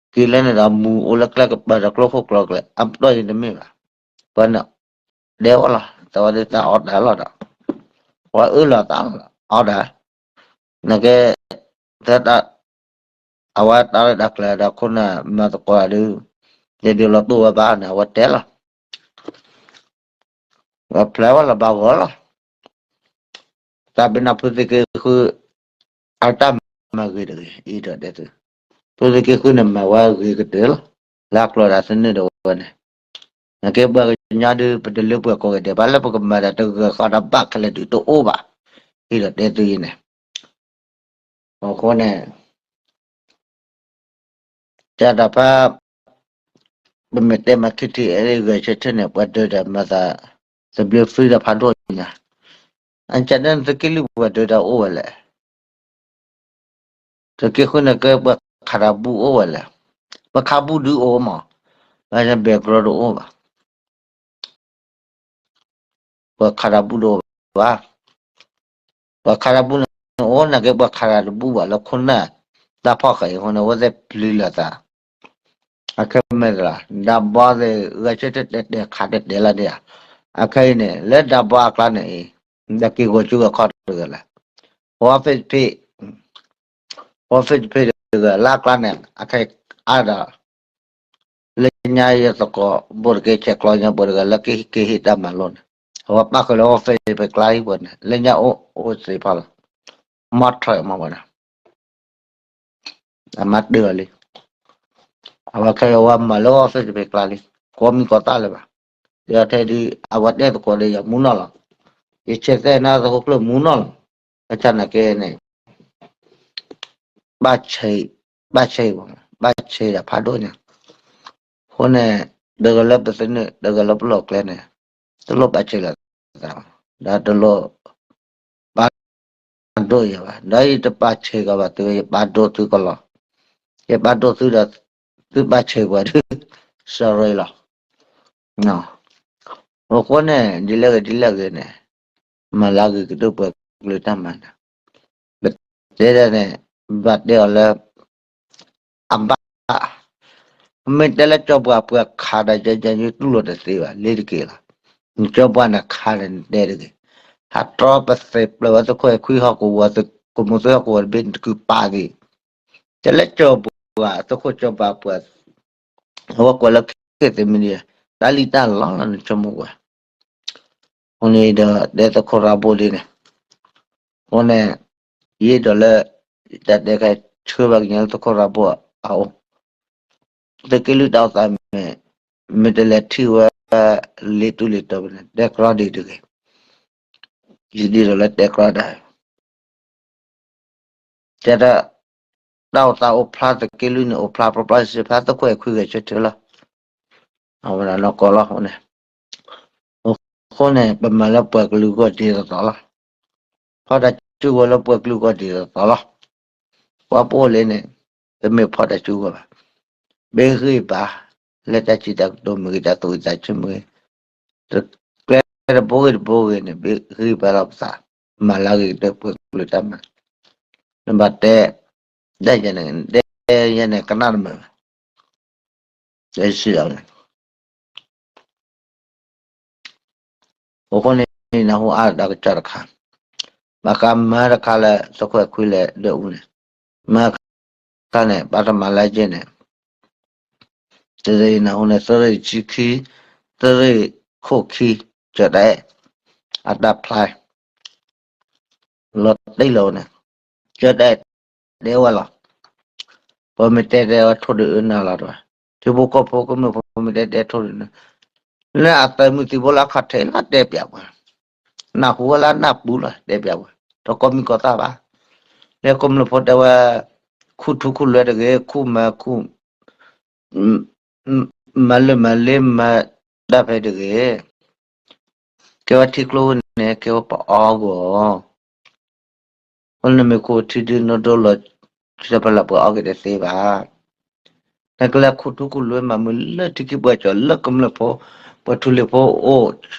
လၢန့ၣ်ဒီးမူၤအိၣ်လၢကျဲကပၤဒီးကျိခိၣ်ကျီကျဲ အပတီၢ်ယံၤတမ့ၢ်ဘၣ်, ပှၤန့ၣ် ဒဲဝဲလီၤ သးဝဲဒၣ်တၢ်အီၣ်တၢ်လီၢ်ဒီး ပှၤအၢၣ်လီၤသးလီၤ အီၣ်တၢ်, နကဲ တၢ် အဝဲတၢ်ရဲၣ်တၢ်ကျဲၤဒီးခိၣ်နၢ်မၤသကိးဒုး, ယဒုးလီၤတိၢ်ဝဲဘၣ်န့ၣ် အဝဲတဲလီၤ. ဝဲဖျါဝဲလီၤဘၣ်ဂီၤလီၤ. တၢ်ဘၣ်နၢ်ဖုသုးက့ဃု အတၢ်မၤဂ့ၤတဂ့ၤ အံၤဒီးတဲသု, ဖုသုးက့ဃုန့ၣ်မၤဝဲဂ့ၤကတၢၢ်လီၤ. လၢအကျိၤဒီးသနၢၣ်ဒီးဝဲန့ၣ်, နကဲပှၤကညီဒုး ပတလၢပှဲၤကိးဂၤဒဲးဘၣ် လၢပကမၤဒီးတဂၤဃီဒီးဘၣ်ခဲလၢာ်ဒုးတအိၣ်ဘၣ်, အံၤဒီးတဲသုအံၤန့ၣ်, အဃိန့ၣ် တၢ်တဖၣ် ပမ့ၢ်တဲမၤခံထံၣ်အဲၣ်ဂဲၤဆၢထၢၣ်န့ၣ် ပှၤဒၢးတၢ်မၤသး သဘျ့ free တၢ်ဖးဒိၣ်ညါ, အကဒၢန့ၣ်သုးက့လွံၢ်ပှၤဒၢးတၢ်အိၣ်ဝဲလဲၣ်. သုးက့ဃုန့ၣ်ကဲပှၤခးတၢ်ဘူၣ်အိၣ်ဝဲလဲၣ်. ပှၤခးဘူၣ်ဒုးအိၣ်မး, ဘၣ်ဆၣ် background တအိၣ်ဘၣ်. ပှၤခးတၢ်ဘူၣ်တအိၣ်ဘၣ်. ပှၤခးတၢ်ဘူၣ်န့ၣ်အိၣ် နာ်က့ပှၤခးတၢ်တဘူၣ်ဘၣ်လၢခိၣ်နၢ်တၢ်ဖီၣ်ဃာ်အံၤအဃိန့ၣ် အဝဲသ့ၣ်ပျံၤလိာ်သး, အခဲမ့ၢ်သရၣ် ဒးဘီသ့ၣ် ဂဲၤဆၢထၢၣ်တဲာ်တဲာ်ခးတဲာ်တဲာ်လီၤဒံးဧါ. အခဲအံၤန့ၣ် လၢဒးဘီအကျါန့ၣ်အံၤ ဒီးက့ၤဂီၤကၠူဂီၤခီၣ်တဂၤလဲၣ်. ပှၤ office တဖ့ၣ် office တဖ့ၣ်တဂၤလၢအကျါန့ၣ် အခဲအံၤအါဒီး လၢညါယသကိး ဘိၣ်တက့ၢ် ဆဲးကျိးညါဘိၣ်တဂၤလၢကဟ့ၣ်က့ၤဟ့ၣ်တၢ်မၤလိန့ၣ်, အဝဲပၣ်ဃုာ်လၢ office တဖ့ၣ်ကျါဟံၣ်ဘိန့ၣ် လၢညါအိၣ်အိၣ်သ့ဖီလီၤ. မီၢ်ထီၣ်မီၢ်ဝဲဒၣ် အမၤတၢ်အီၤလံ. အဝဲခဲအံၤအဝဲမၤလၢ office တဖ့ၣ်ကျါလံ, ကိးမံၤကိးသၣ်လၢၤဘၣ်. ယတဲဒ်အဝဲတဲသကိးဒီးယမူနီၢ်လီၤ. ယဆဲးသဲနါသကိးကျၢၢ်မူနီၢ်လီၤ. ကဆၣ်နာ်က့န့ၣ် ဘၣ်ဆဲး, ဘၣ်ဆဲး, ဘၣ်ဆဲးဒီးဖးဒိၣ်ညါ. အဃိန့ၣ် တဂၤလၢပသနၢၣ် တဂၤလၢပလီၢ်ကျဲန့ၣ် တလိၣ်ပာ်ဆဲးလီၤသး, ဒီးတလိၣ်ပာ်ဒိၣ်ယၤဘၣ်. ဒီးယတပာ်ဆဲးကီးဘၣ်သုဝဲ ယပာ်ဒိၣ်သုကလီၤ. ယပာ်ဒိၣ်သုဒီး သုပာ်ဆဲးပှၤဒုး sorry လီၤ. အဃိန့ၣ် ဒ်လဲၣ်ဂ့ၤဒ်လဲၣ်ဂ့ၤန့ၣ် မၤလၢဂ့ၤကတၢၢ်ပှၤကလုာ်တၢ်မၤန့ၣ် ပတဲဒၣ်န့ၣ် ဘၣ်တဲအီၤလၢ အဘၣ်, မ့ၢ်တဲလၢကၠီပှၤပှၤခးဒီးယဲယဲယတူၢ်လိာ်တသ့ဘၣ် လ့တက့ၢ်လီၤ. နကၠီပှၤန့ၣ်ခးဒီးနတဲတဂ့ၤ. ဟးတြီပသ့ၣ်ပျၢၤဝဲသခိၣ်အဲၣ်ခွံဟီၣ်ကဝီၤ ကမူၤသ့ဟီၣ်ကဝီၤတဘ့ၣ်နတကုပာ်က့ၤ. တဲလၢကၠီပှၤ သခိၣ်ကၠီပှၤပှၤ အဝဲကွၢ်လၢခဲသ့မံၤဒံး တၢ်လံၣ်တၢ်လီလီၤ နဆိကမိၣ်ကွၢ်. အဃိန့ၣ်ဒီး တဲသခိၣ်ရၣ်ဘိၣ်ဒ်န့ၣ်, အဃိန့ၣ် ယအဲၣ်ဒိးလၢ တၢ်တဲခဲဆှၢဘၣ်ကညီလၢသခိၣ်ရၣ်ဘိၣ်အအိၣ်, သုးက့လွံၢ်တၢ်အိၣ်သးမ့ၢ် မ့ၢ်တလဲၤထံၣ်ဝဲ လ့တူၢ်လ့တီၤန့ၣ် တဲကြီဒံးတဂ့ၤ. ယဒ်သိးလၢတဲကြီဒၣ် တဲဒၣ် တၢ်အိၣ်သးအိၣ်ဖျါ သုးက့လွံၢ်န့ၣ် အိၣ်ဖျါပြၢပြၢစ့ဖျါ သခိၣ်အဲၣ်ခွံဂဲၤဆၢထၢၣ်လီၤ. အဝဲဒၣ်နီၢ်ကီၢ်လီၤအဃိန့ၣ်, အဃိန့ၣ် ပမၤလၢပှၤကလုာ်ဂီၢ်ဒ်သိးသိးလီၤ. ဖီၣ်တၢ်စုကဝဲၤလၢပှၤကလုာ်ဂီၢ်ဒ်သိးသိးလီၤ. ပှၤပအိၣ်လၢန့ၣ် တမ့ၢ်ဖီၣ်တၢ်စုကဝဲၤဘၣ်. ဘၣ်ဂံၢ်ဘါ လၢတၢ်စံးတၢ်ကတိၤမ့ၢ်ဂ့ၤ တၢ်သူၣ်ဝံသးဆၢမ့ၢ်ဂ့ၤ ကျဲတဘိဂ့ၤတဘိဂ့ၤန့ၣ် ဘၣ်ဂံၢ်ဘါလီၤပသး, မၤလၢဂ့ၤကတၢၢ်ပှၤကလုာ်တၢ်မၤ, နဘၣ်တဲ, ဒ်ယဲန့ၣ် တဲယဲန့ၣ် ကနၣ်တမုာ်ဘၣ်, တဲစံးလီၤန့ၣ်. အဃိန့ၣ် နၢ်ဟူအါတၢ်ကစီၣ်တခါ, ဘၣ်ဃးမၤတခါလၢသခိၣ်အဲၣ်ခွံလဲၤဒၢးအူန့ၣ်, မၤခါန့ၣ် ဘၣ်တမၤလၢက့န့ၣ် တရ့နၢ်ဟူန့ၣ် သရ့ဆံခံ, သရ့ခိၣ်ခံ, ကၠီၤတၢ်အဲၣ်, အတၢ်ဖျါ လီၤတံၢ်လီၤန့ၣ်, ကၠီၤတၢ်အဲၣ်တဲဝဲလီၤ. ပမ့ၢ်တဲတဲဝဲထိၣ်ဒုးအၢနၤလီၤတဝဲ, ထံဖိကီၢ်ဖိကမျၢၢ်ဖိမ့ၢ်တဲတဲထိၣ်ဒုးန့ၣ်, လၢအသးမုၢ်သံၣ်ဘိလၢအခီၣ်ထံးလီၤတဲပျးပှၤ, နၢ်ဟူဝဲလၢနၢ်ပူၤလီၤတဲပျးပှၤ, တကိးမံၤကိးသၣ်ဘၣ်. လၢကမျၢၢ်ဖိတဲဝဲ, ခူၣ်ထူခူၣ်လွဲတဂ့ၤ, ခူၣ်မၤခူၣ် မၤလၢမၤလ့မၤတၢ်ဖဲတဂ့ၤ, ကဲဝဲထံကျိန့ၣ် ကဲဝဲပအီဂီၢ်, အဃိန့ၣ်မ့ၢ်ခူၣ်ထံဒုးနဒိလီၤ, ထံဖးလၢပှၤအီက့ၤတသ့ဘၣ်. နကလဲၤခူၣ်ထူခူၣ်လွဲမၤမုာ်လၢထံခံပှဲၤကၠီၤ လၢကမျၢၢ်ဖိ, ပှၤထူလံၤဖိအိၣ်,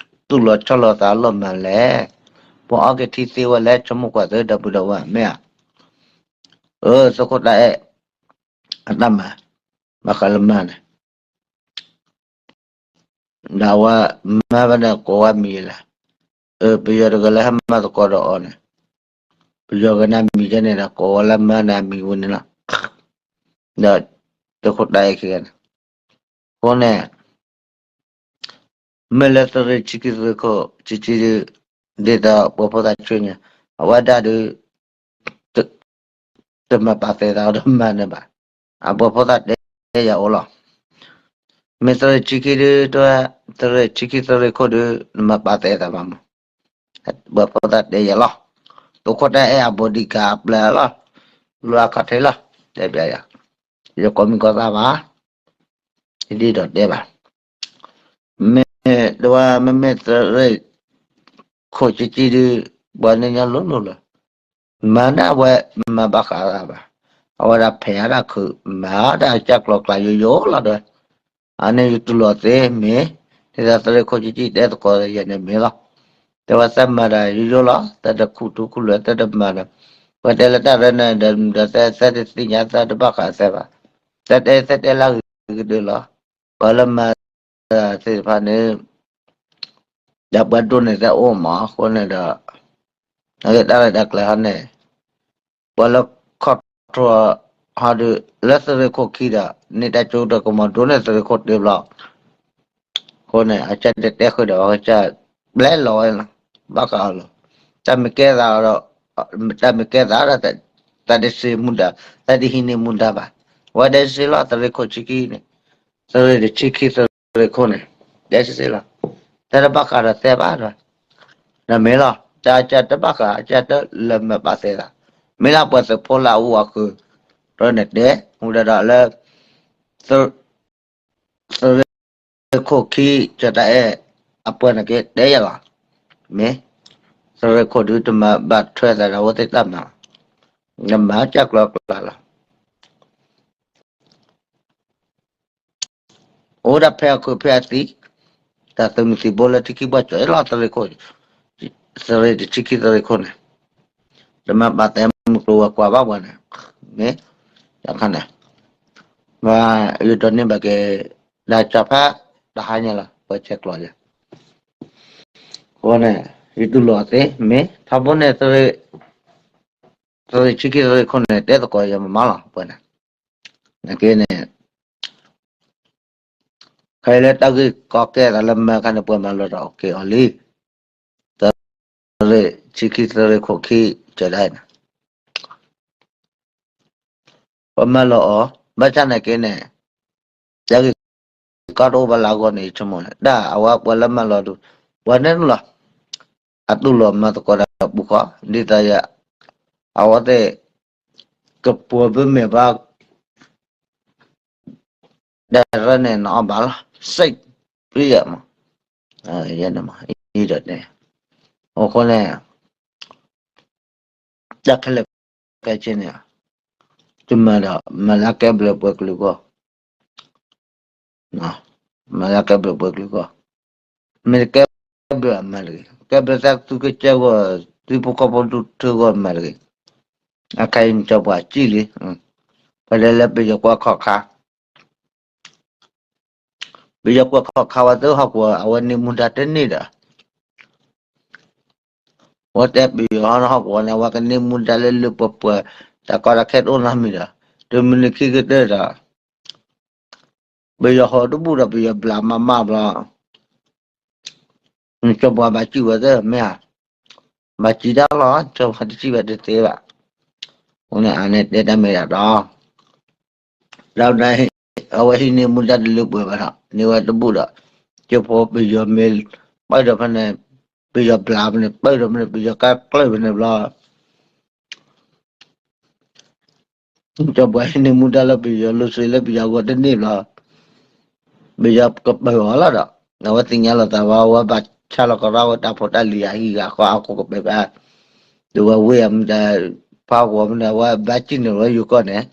သူၣ်လီၤဆီလီၤသးလီၤမၢ်လဲၣ်, ပှၤအီက့ၤထံသ့ဝဲလဲၣ် ဆိကမိၣ်ကွၢ်သုဒီပုၢ်ဒီဝဲၢ်မ့ၢ်ဧါ. အၢ သခိၣ်တၢ်အဲၣ် အတၢ်မၤ, ဘၣ်ဃးလၢမၤန့ၣ် ဒီးအဝဲမၤဝဲဒၣ်ကိးဝဲမံၤလဲၣ်, အၢ ပယီၤတဂၤလၢဟဲမၤသကိးဒီးအီၤန့ၣ်, ပယီၤဂၤန့ၣ်မံၤကဲန့ၣ်ဒီး ကိးဝဲလၢမၤန့ၣ်အမံၤဝဲန့ၣ်လီၤ. ဒီးသခိၣ်တၢ်အဲၣ်ခံဂၤန့ၣ်, အဃိန့ၣ် မ့ၢ်လၢသုးရ့ၣ်ဆံခံသုးရ့ၣ်ခိၣ်ဆံဆံဒုး ဒ်သိးပှၤဖိသၣ်ဆှၢန့ၣ် အဝဲဒၣ်ဒုး တမၤပာ်သဲးသးဒီးမၤန့ၣ်ဘၣ်. အပှၤဖိသၣ်တဲယၤအိၣ်လီၤ. မ့ၢ်သုးရ့ၣ်ဆံခံဒုး တဝဲ သုးရ့ၣ်ဆံခံသုးရ့ၣ်ခိၣ်ဒုး နမၤပာ်သဲးသးဘၣ်မး. ပှၤဖိသၣ်တဲယၤလီၤ. သုးခိၣ်တၢ်အဲၣ်အ bodyguard အပျဲၢ်လီၤ. လိၣ်အခီၣ်ထံးလီၤ. တဲဘၣ်ယၤ ယကိးမံၤကိးသးဘၣ်. ယဒ်ဒီးတဲဘၣ် မ့ၢ်တဝဲ မ့မ့ၢ်သုးရ့ၣ်ခိၣ်ဆံဆံဒုး ပှၤန့ၣ်ညီလိၤလိၤလီၤ. မၤဒၣ်ဝဲ မၤဘၣ်ဃးသးဘၣ်. အဝဲဒၣ်ဖဲးအါဒၣ်ခုး မၤဒၣ်ကၢ်ကျီကျါယိယိလီၤဒီး အန့ၣ်ယတူၢ်လိာ်သ့မ့ၢ် ဒ်သိးသုးရ့ၣ်ခိၣ်ဆံဆံတဲသကိးယဲန့ၣ်မ့ၢ်လီၤ. တဲဝဲသးမၤတၢ်ယိယိလီၤ သးတခူၣ်ထူခူၣ်လွဲသးတမၤဒီး ပှၤတဲလၢတၢ်ရဲၣ်န့ၣ်ဒီး သးတသ့ၣ်ညါသးတဘၣ်ဃးသးဘၣ်. သးတဲသးတဲလၢဂ့ၤကတၢၢ်လီၤ. ပှၤလၢမၤသ့ၣ်တဖၣ်န့ၣ် ဒီးပှၤဒိးန့ၢ်သးအိၣ်မးအဃိန့ၣ်ဒီး အဂ့ၢ်တၢ်ရဲၣ်တၢ်ကျဲၤဟီန့ၣ် ပှၤလၢခီၣ်ထီၣ်ဟီဒုး လၢသုးရ့ၣ်ခိၣ်ခံဒီး န့ၢ်တၢ်ကၠိတၢ်ကမီၤဒိးန့ၢ်သုးရ့ၣ်ခိၣ်တဘျီ အဃိန့ၣ် အကၢ်တတဲဃုာ်ဒီး အကၢ် ပျဲလီၤဝဲလီၤ ဘၣ်ဃးအီၤလီၤ. တၢ်မ့ၢ်ကဲသးဒီး တၢ်မ့ၢ်ကဲသးဒီး တၢ်တစ့မူဒါ တၢ်တဟံးန့ၢ်မူဒါဘၣ်. အဝဲဒၣ်စ့လီၤ သုးရ့ၣ်ခိၣ်ဆံခံန့ၣ် သုးရ့ၣ်တဆံခံသုးရ့ၣ်ခိၣ်န့ၣ် ဒဲစ့လီၤ. တၢ်တဘၣ်ဃးဒီးသဲဘၣ်ဒီး ဒီးမ့ၢ်လီၤ တၢ်အကၢ်တဘၣ်ဃး အကၢ်တလၢမၤပာ်သဲသး မ့ၢ်လၢပှၤသုးဖိလၢအအိၣ်အဃုာ် ဒီးန့ၣ်တဲ မူဒါဒီးလၢ သုးရ့ၣ်ခိၣ်ခံ ကၢၤတၢ်အဲၣ် အပှၤန့ၣ်က့တဲယၤလီၤ. မ့ၢ် သုးရ့ၣ်ခိၣ်ဒုးတမၤဘၣ်ထွဲသးဒီးအဝဲသ့ၣ်တၢ်မၤလီၤ. နမၤကၢ်ကျီကျါလီၤ. အိၣ်ဒၣ်ဖဲအခိၣ်ဖဲအသံး တၢ်သုးမုၢ်သံၣ်ဘိလၢထံခံဘၣ်ကၠီၤအ့ၣ်လီၤ သုးရ့ၣ်ခိၣ် သုးရ့ၣ်တဆံခံသုးရ့ၣ်ခိၣ်န့ၣ် တမၤပာ်သဲမုၢ်ကျိၤဝဲၤကွာ်ဘၣ်ပှၤန့ၣ် မ့ၢ် တခါန့ၣ် မ့ၢ်ယဒိးန့ၢ်ဘၣ်က့ၤ တၢ်ကၢ်ဖး တဟါညါလီၤ ပှၤဆဲးကျိးယၤ အဃိန့ၣ် ယတူၢ်လိာ်အီၤသ့ မ့ၢ်ထီဘိန့ၣ် သုးရ့ၣ်ဆံခံသုးရ့ၣ်ခိၣ်န့ၣ် တဲသကိးယၤမးမးလီၤ ပှၤန့ၣ် နက့န့ၣ် ခဲအံၤလၢတၢ်ဂ့ၢ်ကီကဲသးလၢမၤခါန့ၣ် ပှၤမၤလီၤတၢ်အီၤက့ၤအီၤလံ. သုးရ့ၣ်ဆံခံသုးရ့ၣ်ခိၣ်ခံ ကၢၤဒၣ်အံၤန့ၣ် ပှၤမၤလီၤအီၤ ဘၣ်ဆၣ်နာ်က့န့ၣ် တၢ်ဂ့ၢ်ကီတအိၣ်ဘၣ်လၢအဂီၢ်န့ၣ် ယဆိကမိၣ်န့ၣ် တၢ်အဝဲပှၤလၢမၤလီၤဒုး ပှၤန့ၣ်လီၤ. အတူၢ်လိာ်မၤသကိးတၢ်ပူၤဃီ ဒ်သိးယၤ အဝဲသ့ၣ် ကပှဲၤဘၣ်မဲာ်ဘၣ် တၢ်ရဲၣ်န့ၣ်နအီၣ်ဘၣ်လီၤ စ့ၣ်ပျံၤယၤမး ယဲန့ၣ်မး အံၤဒီးန့ၣ် အဃိန့ၣ် တၢ်ခဲလၢာ်ခဲဆ့န့ၣ် တမၤဒီး မၤလၢကဲဘျုးပှဲၤကလုာ်ဂီၢ် မၤလၢကဲဘျုးပှဲၤကလုာ်ဂီၢ် မ့ၢ်တကဲဘျုးအမၤတဂ့ၤ ကဲဘျုးသးသုကစၢၢ်ဂီၢ် သုဖိကီၢ်ဖိဒူၣ်ထၢဂီၢ်မၤတဂ့ၤ အခါအံၤနကၠီပှၤစံၣ်လံ ပှၤလဲၤလၢပယီၤကွၢ်ခီၣ်ခါ ပယီၤကွၢ်ခီၣ်ခါဝဲသ့ၣ်ဟီၣ်ကဝီၤ အဝဲန့ၢ်မူဒါတန့ၢ်ဒီး ဝဲတဲပယီၤဟီၣ်ကဝီၤန့ၣ် အဝဲကန့ၢ်မူဒါလၢလၢပှဲၤပှဲၤ တၢ်ကီတၢ်ခဲတအိၣ်နီတမံၤဒီး တမံၤနံၤခံကတၢၢ်ဒီး ပယီၤဟီၣ်တဘူၣ်ဒီးပယီၤဘျးမးမးဘျီ ကၠီပှၤဘၣ်စံၣ်ဝဲသ့ၣ်မ့ၢ်ဧါ ဘၣ်စံၣ်တၢ်လီၤ ကၠီပှၤတစံၣ်ဝဲတသ့ဘၣ် အဃိန့ၣ် အန့ၣ်တဲတၢ်မ့ၢ်ဒၣ်ဒီး ဒီး အဝဲဟံးန့ၢ်မူဒါတလၢပှဲၤဘၣ်ဒီး န့ၢ်ဝဲတဘူၣ်ဒီး ကၠိဖိပယီၤမ့ၢ် ပၢၢ်ဒီးဖဲန့ၣ် ပယီၤဘျးဖဲန့ၣ် ပၢၢ်ဒီးဖဲန့ၣ် ပယီၤကါကျၢၢ်ဖဲန့ၣ်ဘျီ ကၠီပှၤဟံးန့ၢ်မူဒါလၢပယီၤ လီၤစ့လၢပယီၤအဂီၢ်တန့ၢ်ဘျီ ပယီၤကပၢၤအီၤလီၤဒီး အဝဲသ့ၣ်ညါလိာ်သးဝဲ အဝဲဘၣ်ဆါလီၤကရီဝဲတၢ်ဖိတၢ်လံၤအဟံၣ်ဂၤဃီအခိၣ်ကပၢၤဘၣ် ဒ်ဝဲဝ့ၢ်အမတၤ ဖးဂီၤမနုၤ အဝဲဘၣ်စံၣ်န့ၢ်ဝဲယိၤကီၢ်န့ၣ်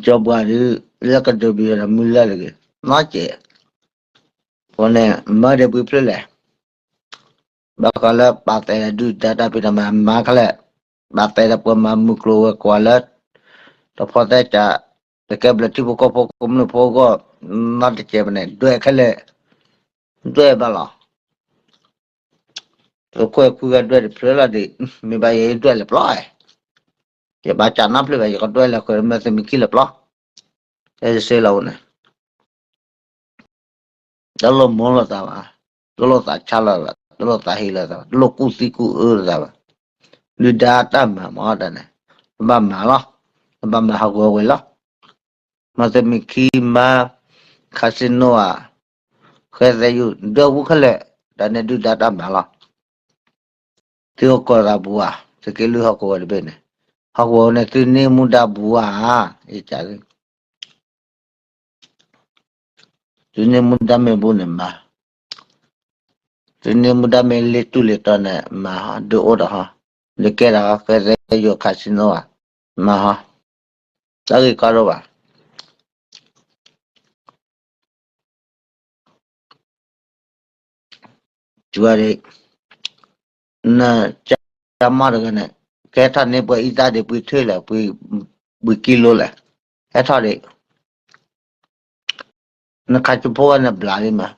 ကၠီပှၤဒုး လၢကဒုးပယီၤဒီးမုၢ်လၢ်တဂ့ၤ နီၢ်ကဲး အဃိန့ၣ် မၢဒဲးဘှံးဖျၢၣ်လဲၣ် ဘၣ်ဃးလၢပာ်သဲဒုၣ်ဒါတၢ်ဖံးတၢ်မၤမၤခဲလၢာ် ပာ်သဲဒီးပှၤမၤမုၢ်ကျိၤဝဲၤကွာ်လၢ တဖီသဲကး တကဲဘျုးထံဖိကီၢ်ဖိကမျၢၢ်ဖိအဂီၢ် နီတစဲးဘၣ်န့ၣ် ဒွဲၣ်ခဲလၢာ် ဒွဲၣ်ဘၣ်လီၤ သုးခိၣ်ခွံဂၤဒွဲၣ်တဖျၢၣ်လီၤဒံး မ့ၢ်ဘၣ်ယဲဒွဲၣ်လၢပျီ ယဘၣ်ကးနီတဖျၢၣ်ဘၣ် ယကဒွဲၣ်လၢဃဲၤမ့ၢ်သုးမုၢ်ခံလၢပျီ တဲစ့လီၤအိၣ်န့ၣ် တလိၣ်မိၢ်လိာ်သးဘၣ်, တလိၣ်သးဆါလိာ်သးဘၣ်, တလိၣ်သးဟ့လိာ်သးဘၣ်, တလိၣ်ကူၣ်သံကူၣ်အၢလိာ်သးဘၣ်, ဒုၣ်ဒါတၢ်မၤမၤတၢ်န့ၣ်, နဘၣ်မၤလီၤ, နဘၣ်မၤဟးဂီၤဝဲလီၤ, မၤသမံၤခံမၤ, casino ဧါ, ဃဲသဲယိၣ် ဒၢဝူခဲလၢာ်, တၢ်န့ၣ်ဒုၣ်ဒါတၢ်မၤလီၤ, သုအိၣ်ကီၢ်သးဘူးဧါ, သုးက့လွံၢ်ဟီၣ်ကဝီၤတဘ့ၣ်န့ၣ်, ဟီၣ်ကဝီၤန့ၣ်သုန့ၢ်မူဒါဘူးဧါ, ယက သုန့ၢ်မူဒါမ့ၢ်ဘူးန့ၣ်မၤ, သုန့ၢ်မူဒါမ့ၢ်လ့တူၢ်လ့တီၤန့ၣ်မၤ, ဒုးအိၣ်ဒီးဟီ, ဒုးကဲဒီးဟီ ဃဲသဲယိၣ် casino ဧါ, မၤဟီ, တၢ်ဂ့ၢ်ကီဒိၣ်ဘၣ် စံးဝဲဒၣ်, နကမီၢ်တဂၤန့ၣ်, ကဟဲထီၣ်န့ၢ်ပှၤအံသၣ်ဒံးပှ့ၤထၢၣ်လဲၣ်, ပှ့ၤကံလိလဲၣ်, ဟဲထီၣ်ဒံး, နခါဆူဖိဝဲန့ၣ်ဘျးလံမး,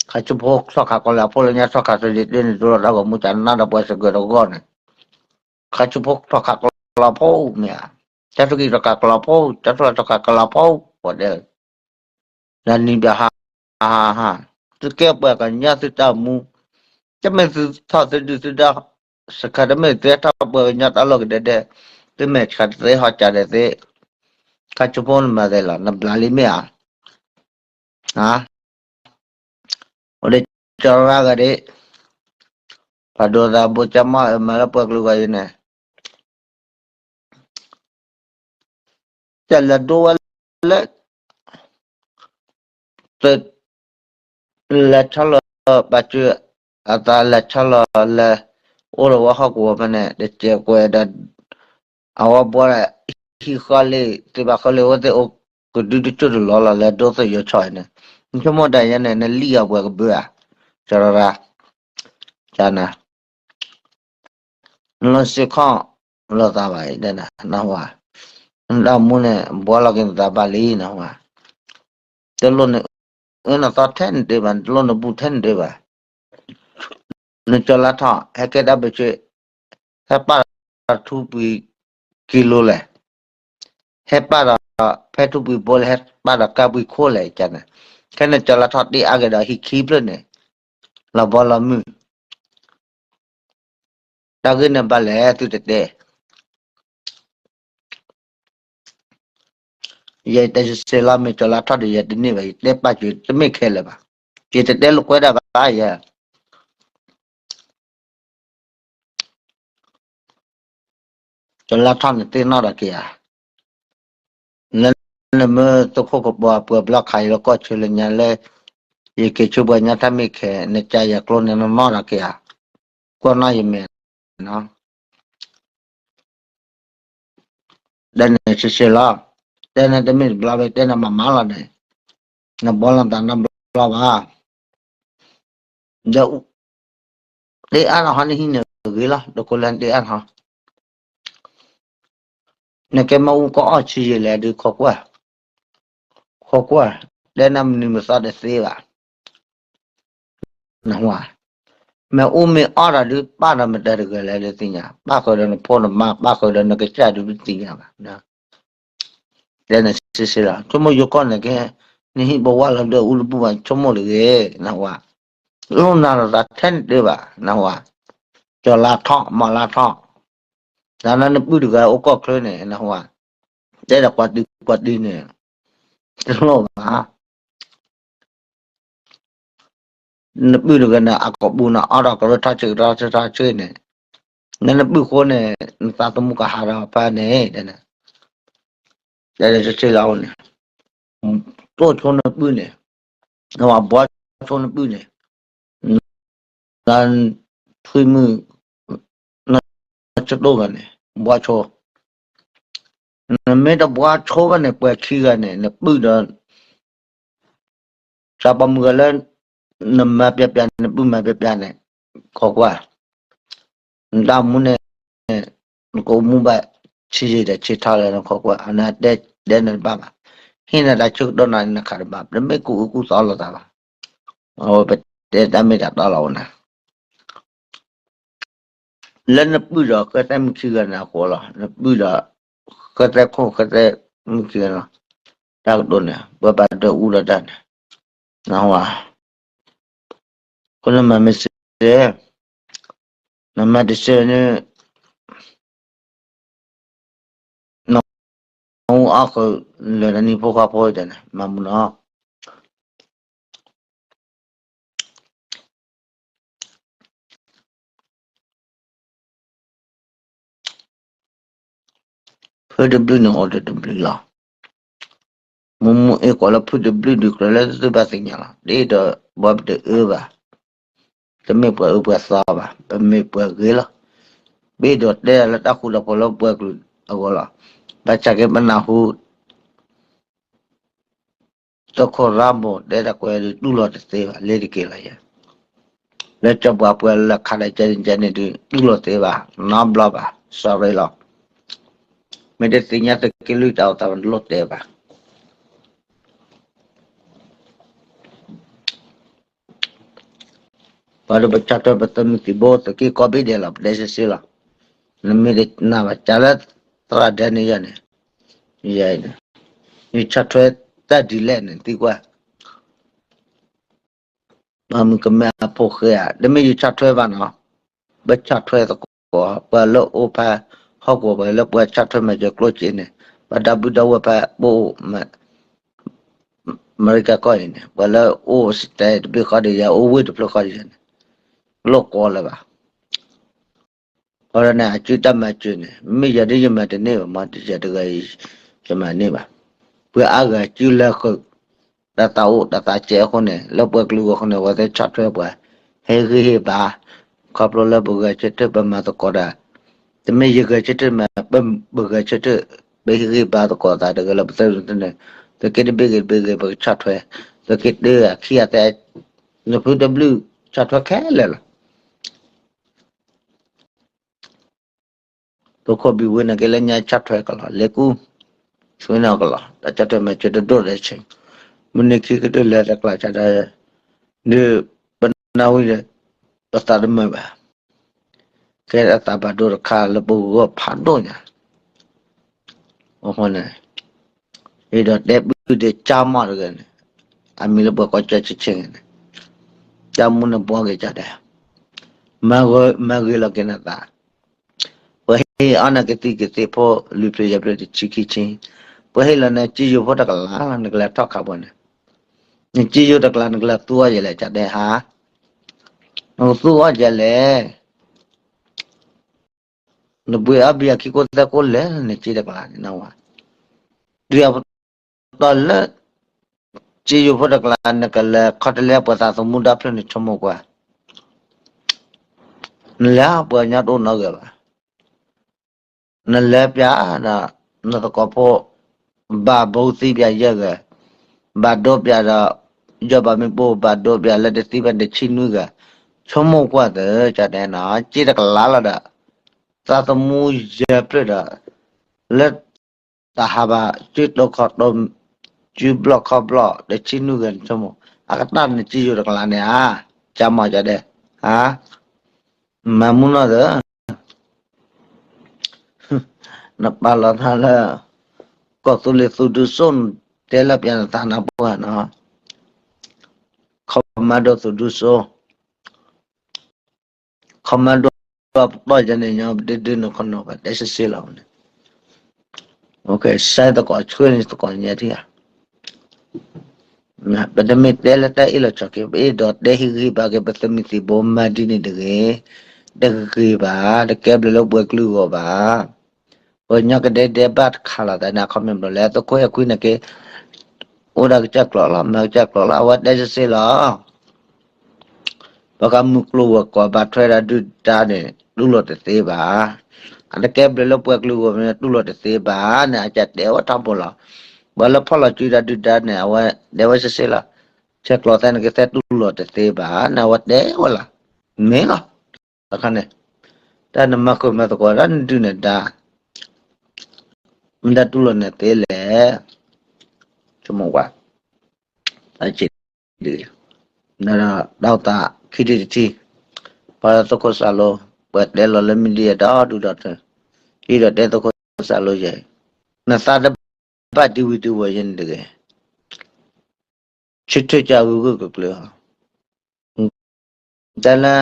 ခါဆူဖိထီၣ်ခးကီၢ်လၢအဖိလၢညါထီၣ်ခးသဒံးတ့ၢ်န့ၣ် တူၢ်လိာ်တၢ်ဂီၤမူကနၣ်ဒီးပှၤစၢၤကၢၤတဂီၢ်န့ၣ်, ခါဆူဖိထီၣ်ခးကီၢ်လၢအဖိမ့ၢ်ဧါ, တၢ်ထူၣ်ကံၢ်ထီၣ်ခးကီၢ်လၢအဖိ, တၢ်ထူၣ်လၢထီၣ်ခးကီၢ်လၢအဖိ, ပှၤတဲ လၢနံၤဘျးဟါ, ဟါ, သုကဲပှၤကညီသုတၢ်မူ, တမ့ၢ်သုထီၣ်သုဒုၣ်သုဒါ, စခါတမ့ၢ်သုထီၣ်ပှၤကညီတၢ်လီၢ်ကဒဲဒဲ, သုမဲာ်ဆှးတသ့ဟီၣ်ကၢ်ဒဲးသ့, ခါဆူဖိနမၤသ့လီၤ နဘျးလံမ့ၢ်ဧါ, အိၣ်ဒံးကၠီရၢဂၤဒံး, ဖးဒိၣ်သးဘိကၠီမီၢ်အမၤလၢပှဲၤကလုာ်ဂၤအံၤန့ၣ် တၢ်လဲၤဒိဝဲလၢ လဲၤဆီလီၤပာ်စၢၤအသး လဲၤဆီလီၤလၢ အိၣ်ဒီးဝဲဟီၣ်ကဝီၤဖဲန့ၣ် တစဲးကွဲးဒီး အဝဲဘှီ ဟံၣ်ဃီလံ သ့ၣ်ဘၣ်ဃီလံ အဝဲသ့ၣ်အိၣ်ကဒုတကၠိၢ်တလီၤလီၤ လဲၤဒိသယီၤဆီအံၤန့ၣ် နဆိကမိၣ်ဒၣ်ယဲန့ၣ် နလံၣ်အီၤပှဲၤကဘၢဧါ ကၠီရၢ ကၠီနၤ နလီၤစ့ၢ်ခီၣ်လိာ်သးဘၣ်အံၤ နၢ်ဟူဧါ, နတၢ်မူန့ၣ် ဘှီလီၤက့ၤနသးဘၣ်လံ နၢ်ဟူဧါ, တလိၣ်နအၢနသီထဲနတ့ၢ်ဘၣ်, နတလိၣ်နဘူးထဲနတ့ၢ်ဘၣ်, နကၠီၤလါထီၣ် ဟဲကဲတၢ်ဘၢၣ်စၢၤ, ဟဲပာ်ဒီးထူပှံၤကံလိလဲၣ်, ဟဲပာ်ဒီး ဖဲထူပှံၤဘိလဲၣ်, ဟဲပာ်ဒီးကၢ်ပှံၤခိၣ်လဲၣ် ကၠီနၤ, ခဲန့ၣ်ကၠီၤလါထီၣ်တ့ၢ်အါက့ၤဒီးဟံၣ်ခံဖျၢၣ်န့ၣ်, လီၤဘီလီၤမုၢ် တၢ်ဂ့ၢ်န့ၣ်ဘၣ်လဲၣ် သုတတဲ, ယတဲစ့ၢ်လီၤ မ့ၢ်ကၠီၤလါထီၣ်ဒီး ယတန့ၢ်ဘၣ် ယတဲပာ်စၢၤတမ့ၢ်ခဲလၢာ်ဘၣ်, ယတတဲလိာ်ကွဲဒၣ်ဘၣ်ယဲ ကၠီၤလါထီၣ်န့ၣ်သ့ၣ်နီၣ်ဒီးက့ၤဧါ, လၢနမ့ၢ်သုးခိၣ်ကပီၤပှဲၤဘျီခးယလၢကီၢ်ဆၢလၢညါလၢ ယက့ၤဆူပှၤညါတၢ်မ့ၢ်ခဲ နကယၤကျိန့ၣ်နီၢ်နီၢ်ဒီးက့ၤဧါ, ကွၢ်နီၣ်ယမဲာ်နီၤ, တဲန့ၣ်စ့ၢ်လီၤ, တဲန့ၣ်တမ့ၢ်တဘျီဘၣ် တဲန့ၣ်မၤမၤလီၤန့ၣ်, နဘီလီၤသးနီတဘျီဘၣ် ဒီး တ့အါထီၣ်ဟီနဟံးန့ၣ်ဂ့ၤလီၤ ဒ်ကိးလၢတ့အါထီၣ်, နကဲမ့ၣ်အူကအီၣ်ဆံးယံာ်လဲၣ်ဒုးခိးကွၢ်, ခိးကွၢ်, တဲနၤမနုၤမသီတသ့ဘၣ်, နၢ်ဟူဧါ, မ့ၣ်အူမ့ၢ်အီၣ်တၢ်ဒုးပာ်ဒီးမတၤတဂၤလဲၣ်ဒုးသ့ၣ်ညါ, ပာ်ဃုာ်ဒီးနဖိနမါ ပာ်ဃုာ်ဒီးနကစၢ်ဒုးသ့ၣ်ညါဘၣ် တဲန့ၣ်စ့ၢ်လီၤ, ဆိကမိၣ်ယိၤကီၢ်န့ၣ်ကဲ, နဟံၣ်ပဝဲလီၤဒီးအူတဘူၣ်ဘၣ် ဆိကမိၣ်တဂ့ၤ, နၢ်ဟူဧါ, လိၣ်နၤလိာ်သးထဲန့ၣ်တ့ၢ်ဘၣ် နၢ်ဟူဧါ, ကၠီၤလါထီၣ် မီၤလါထီၣ်, တၢ်နနပုၢ်တဂၤအိၣ်ကီၢ်ချၢန့ၣ် နၢ်ဟူဧါ, တဲဒီးကွၢ်တံၤကွၢ်တံၤန့ၣ်, တလိၣ်ဘၣ် နပုၢ်တဂၤန့ၣ် အကပူၤန့ၣ် အီၣ်ဒီးကရၢထီၣ်ဆၢကထီၣ်ဆၢထီၣ်ဆၢန့ၣ်, နနပုၢ်ဃိန့ၣ် နသးသမူကဟးဒီးဖဲန့ၣ်, တဲန့ၣ်, တဲလၢဆၢဆၢလီၤန့ၣ်, တိၢ်ဆိနပုၢ်န့ၣ်, နဝဲဘှီဆိနပုၢ်န့ၣ်, နထွံၣ်မုၣ်, နဆတိၢ်ဂၤန့ၣ် ဘှီဆိ နမ့ၢ်တဘှီဆိဘၣ်န့ၣ် ပှဲၤခံဂၤန့ၣ် နပုၢ်ဒီး သးပှၢ်မုၢ်ဂၤလၢ နမၤပျဲပျဲ နပုၢ်မၤပျဲပျဲန့ၣ် ခိးကွၢ်, နတၢ်မူန့ၣ် နကအိၣ်မူဘၣ်ဆံးယံာ်ဒီးဆံးထီၣ်လၢနခိးကွၢ် အနတဲတဲနတဘၣ်ဘၣ်, ဟ့ၣ်နတၢ်ဆၢကတီၢ်နၤနခးတဘၣ် နမ့ၢ်ကူၣ်အုၣ်ကူၣ်သီလိာ်သးဘၣ်, အဝဲပတဲတၢ်မ့ၢ်တၢ်တီလီၤအိၣ်နၤ လၢနပုၢ်ဒီးဃဲသဲမုၣ်ခံဂၤန့ၣ်အဃိလီၤ. နပုၢ်ဒီးဃဲသဲခိၣ်ဃဲသဲမုၣ်ခံဂၤန့ၣ်လီၤ. တၢ်ကတိၤန့ၣ် ပဘၣ်ဒၢအူဒီးတၢ်န့ၣ်, နဟါ, အဃိနမၤမ့ၢ်စ့, နမၤတစ့န့ၣ်, နအူအီၣ်ဃုာ်လၢာ်ဒီးနံၤဖိဃီဖိတၢ်န့ၣ် မၤမူနီၤ. ဖုတဘျုးန့ၣ်အိၣ်ဒီးတဘျုးလီၤ. မူမူအ့ၣ်ကွၢ်လၢဖုတဘျုးဒုးကြၢးလၢသုဘၣ်သ့ၣ်ညါလီၤ. ဒ်ဒီးဘီပတအၢဘၣ်, တမ့ၢ်ပှၤအၢပှၤသီဘၣ်, ပမ့ၢ်ပှၤဂ့ၤလီၤ. ဘ့ၣ်ဒီးတဲလၢတၢ်ဃူတၢ်ဖိးလၢပှၤကလုာ်အဂီၢ်လီၤ. ဘၣ်ဆၣ်က့ပနၢ်ဟူ သုးခိၣ်ရၤဘိၣ်တဲတၢ်ကွဲးဒုးတူၢ်လိာ်တသ့ဘၣ်, လ့ၤတက့ၤလီၤယဲ, လၢကၠီပှၤပှဲၤလၢခးဒီးကဲန့ၣ်ကဲန့ၣ်ဒုး တူၢ်လိာ်တသ့ဘၣ်, နီတဘျီဘၣ်, sorry လီၤ. မ့ၢ်တသ့ၣ်ညါသုးက့လွံၢ်တၢ်အိၣ်သးမတလိၣ်တဲဘၣ်. ပှၤဒီးပဆီၣ်ထွဲပသုးမုၢ်သံၣ်ဘိ သုးက့ကိးဘ့ၣ်ဒဲးလီၤ, ပတဲစ့စ့လီၤ. နမ့ၢ်တနာ်ဘၣ် ကးလၢသရၣ်ဒဲန့ၣ်ယဲန့ၣ်, ယဲန့ၣ်, ယဆီၣ်ထွဲတၢ်ဒ်လဲၣ်န့ၣ် သံကွၢ် ပှၤမုၣ်ကမဲအဖိဃဲဧါ, တမ့ၢ်ယဆီၣ်ထွဲဘၣ်နီၤ, ပဆီၣ်ထွဲသကိး ပှၤလၢအိၣ်ဖဲဟီၣ်ကဝီၤ ပှၤလၢပှၤဆီၣ်ထွဲမၤစၢၤကျိၣ်စ့န့ၣ်, ပှၤဒီပုၢ်ဒီဝဲၢ်ဖဲပအိၣ် အမဲရကၤကီၢ်အံၤန့ၣ်, ပှၤလၢအိၣ်စတဲတဘ့ၣ်ဃီဒီးယၤ အိၣ်ဝ့ၢ်တဖျၢၣ်ဃီဒီးယၤန့ၣ်, လိၣ်ကိးလၢၤဘၣ်. အဃိန့ၣ် အစုတၢ်မၤစၢၤန့ၣ် မ့ၢ်ယၤဒ်ယမၤတန့ၢ်ဘၣ် မ့ၢ်တယၤတဂၤအံၤ ယမၤန့ၢ်ဘၣ်. ပှၤအါဂၤစုလၢဃုာ် တၢ်သးအိၣ်တၢ်သးကဲအဃိန့ၣ် လၢပှၤကလုာ်အဂီၢ်ဃိန့ၣ် ပှၤသ့ၣ်ဆီၣ်ထွဲပှၤ ဟ့ၣ်ဂံၢ်ဟ့ၣ်ဘါ, ခီဖျိလၢပဂဲၤဆၢထၢၣ်ပမၤသကိးတၢ်, တမ့ၢ်ယဂဲၤဆၢထၢၣ်မး ပဂဲၤဆၢထၢၣ် ပဟ့ၣ်ဂံၢ်ဘါသကိးသးတဂ့ၤလၢပသ့ၣ်န့ၣ်, သုးက့တဘ့ၣ်ဂ့ၤတဘ့ၣ်ဂ့ၤ ပကဆီၣ်ထွဲ, သုးက့တၢအခံအသဲ, နဖုတဘျုးဆီၣ်ထွဲခဲလၢာ်လီၤ. သုးခိၣ်ဘံၣ်ဝ့န့ၣ်က့လၢညါဆီၣ်ထွဲကလီၤ, လဲၤကူ, ဆွေးနွေးကလီၤ, တၢ်ဆီၣ်ထွဲမၤစၢၤတဒိၣ်ဒီးဆ့, မုၢ်နံၤခံကတၢၢ်လဲၤတကျးဆါဒၣ်, ဒီးပနၢ်ဝံၤဒီး ပသးတမုာ်ဘၣ်, ကဲအသးဘၣ်ဒိတခါလၢပဂီၢ်ဖးဒိၣ်ညါ အဃိန့ၣ်, အံၤဒီးတဲပုၢ်ဒီးကၠါမီၢ်တဂၤန့ၣ်, အမံၤလၢပှၤကိးကၠါဆ့ဆ့န့ၣ်, ကၠါမူန့ၣ်ဘှီက့ၤကၠါဒဲး, မၤဂ့ၤလီၤက့ၤနသး, ပှၤဟ့ၣ်အီၣ်နၤကသံၣ်ကသ့ၣ်ဖိလွံၢ်ဖျၢၣ်ယဲၢ်ဖျၢၣ်တဆံခံဆံ, ပှၤဟ့ၣ်လီၤနၤစ့ယိၤဖိတကလးလီၤ နကလဲၤထီၣ်ခးပှၤန့ၣ်, နစ့ယိၤတကလးနကလဲၤသူအီၣ်ယဲၢ်လဲၣ် ကၠါဒဲးဟါ, နကသူအီၣ်ယဲၢ်လဲၣ် နဘှံးအီၣ်ဘံအခံကိသၢကိလဲၣ် နစ့တကလးန့ၣ်နဝဲ, တုၤအပတီၢ်လၢ စ့ယိၤဖိတကလး နကလဲၤခီတလဲပှၤသးသမူဒီဖျၢၣ်န့ၣ် ဆိကမိၣ်ကွၢ်, နလဲၤပှၤကညီတအိၣ်နီတဂၤဘၣ်, နလဲၤပျးဒီး နသကိးဖိ ဘၣ်ဘိသံပျးယဲၢ်ဂၤ, ဘၣ်ဒိပျးဒီး ယီၢ်ဘၣ်မ့ၣ်ပိၢ် ဘၣ်ဒိပျးလၢတသံဘၣ်တဆံနွံဂၤ, ဆိကမိၣ်ကွၢ်သ့ ကၠါဒဲးနီၤ စ့တကလးလီၤဒီး သးသမူယဲၢ်ဖျၢၣ်ဒီး လၢတၢ်ဟးဘၣ် စုတိာ်ခီၣ်တိာ် စုဘျီၣ်ခီၣ်ဘျီၣ် တဆံနွံဂၤန့ၣ် ဆိကမိၣ် အကတၢၢ်နစ့ယိၤတကလးန့ၣ်ဧါ, ကၠါမီၢ်ကၠါဒဲး, ဟါ, မၤမူနီၢ်သၢ နပာ်လီၤသးလၢ ကီၢ်သူလ့ၤသူၣ်ဒူစိ တဲလၢပျးနသးနပှၢ်နီၤ, ခီမၤဒိၣ်သူၣ်ဒူစိ ခီမၤဒိၣ်ပတီၢ်ယဲန့ၣ်ညီ ပတဒုးနခီနီၤ ပတဲစ့စ့လီၤန့ၣ်, စဲသကိးဆှၢန့ၣ်သကိးညါထံဧါ ပတမ့ၢ်တဲလၢတၢ်အ့ၣ်လိာ်ဆိးက့ ပအဲၣ်ဒိးတဲဟ့ၣ်ဂံၢ်ဘါက့ၤ ပသုးမုၢ်သံၣ်ဘိမၤဒ်န့ၣ်တဂ့ၤ, တဂ့ၤဘၣ်, တကဲဘျုးလၢပှၤကလုာ်အဂီၢ်ဘၣ်. ပှၤကညီကဒဲဒဲဘၣ်တခါလီၤ သးန့ၣ် အခီပညီလၢ သုးခိၣ်အဲၣ်ခွံန့ၣ်က့ အိၣ်ဒၣ်ကစၢ်ကျိာ်လီၤ မၤကစၢ်ကျိာ်လီၤ အဝဲတဲစ့စ့လီၤ ပကမုၢ်ကျိၤဝဲၤကွာ်ဘၣ်ထွဲဒီးဒုၣ်ဒါန့ၣ် တူၢ်လိာ်တသ့ဘၣ်. အတကဲဘျုးလၢပှၤကလုာ်ဂီၢ်မ့ၢ်တူၢ်လိာ်တသ့ဘၣ်န့ၣ် အကတဲဝဲထီဘိလီၤ. ပှၤလၢဖီၣ်လီၤစုဒီးဒုၣ်ဒါန့ၣ် အဝဲတဲဝဲစ့စ့လီၤ. ဆဲးကျိးသဲန့ၣ်ကသဲတူၢ်လိာ်တသ့ဘၣ်န့ၣ် အဝဲတဲဝဲလီၤ. မ့ၢ်လီၤ. တခါန့ၣ် တၢ်နမၤဃုာ်မၤသကိးတၢ်နဒုၣ်နဒါ မ့ၢ်တၢ်တူၢ်လိာ်န့ၣ်သ့လဲၣ်. ဆိကမိၣ်ကွၢ် တၢ်ဆံးဒ် နဒီးတၢ်အိၣ်သးခံထံၣ်တထံၣ် ပှၤသုးခိၣ်စၢ်လိ ပှၤတဲလီၤလၢ media ဒီဒူၣ်ဒီထၢ အံၤဒီးတဲသုးခိၣ်စၢ်လိယဲ နသးတဘၣ်ဒံဝံၤဒံဝီၤယဲန့ၣ်တဂ့ၤ ဆၢထၢၣ်ကၢ်ဂုာ်ဂုာ်ကျၢၤကျၢၤ, တၢ်လၢ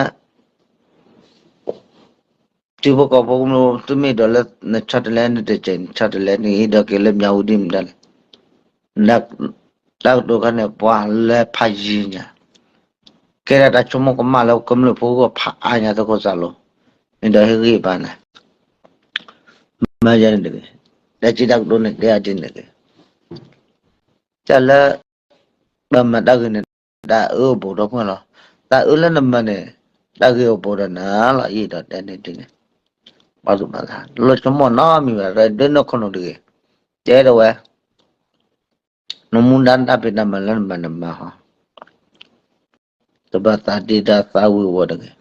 ထံဖိကီၢ်ဖိကမျၢၢ် သုမ့ၢ်ဒိးလၢ နဆီတလဲနတစဲး နဆီတလဲနအ့ၣ်ဒိးက့ၤလၢမၠးဝူဒံးမတၤလဲၣ်, တၢ်ကတိၤခါန့ၣ် ပှၤလၢဖးယံၤညါ, ကဲဒၣ်တၢ်ဆိကမိၣ်ကမၣ်လၢကမျၢၢ်ဖိကဖးအါညါသကိးစးလိၤ, မ့ၢ်ဒီးဟ့ၣ်ဂံၢ်ဘါန့ၣ်, မၤယၤန့ၣ်တဂ့ၤ, တၢ်စံးတၢ်ကတိၤန့ၣ် တဲအါဒ်န့ၣ်တဂ့ၤ, တၢ်လၢ ပမၤတၢ်ဂ့ၤန့ၣ် တၢ်အၢအိၣ်ဘူးဒီးပှၢ်လီၤ, တၢ်အၢလၢနမၤန့ၣ် တၢ်ဂ့ၤအိၣ်ဘူးဒီးနၤလီၤ, အံၤဒီးတဲန့ၣ်ဒ်န့ၣ်, ပှၤသူၣ်မၤသး လိၣ်ဆိကမိၣ်နီတမံၤဘၣ် ဒ်နီၢ်ခိနီၣ်တဂ့ၤ, တဲဒၣ်ဝဲ နမူဒါတၢ်ဖံးတၢ်မၤလၢနမၤန့ၣ်မၤဟီ, တဘၣ်သးဒ့တၢ်သးဝံၤဝီၤတဂ့ၤ,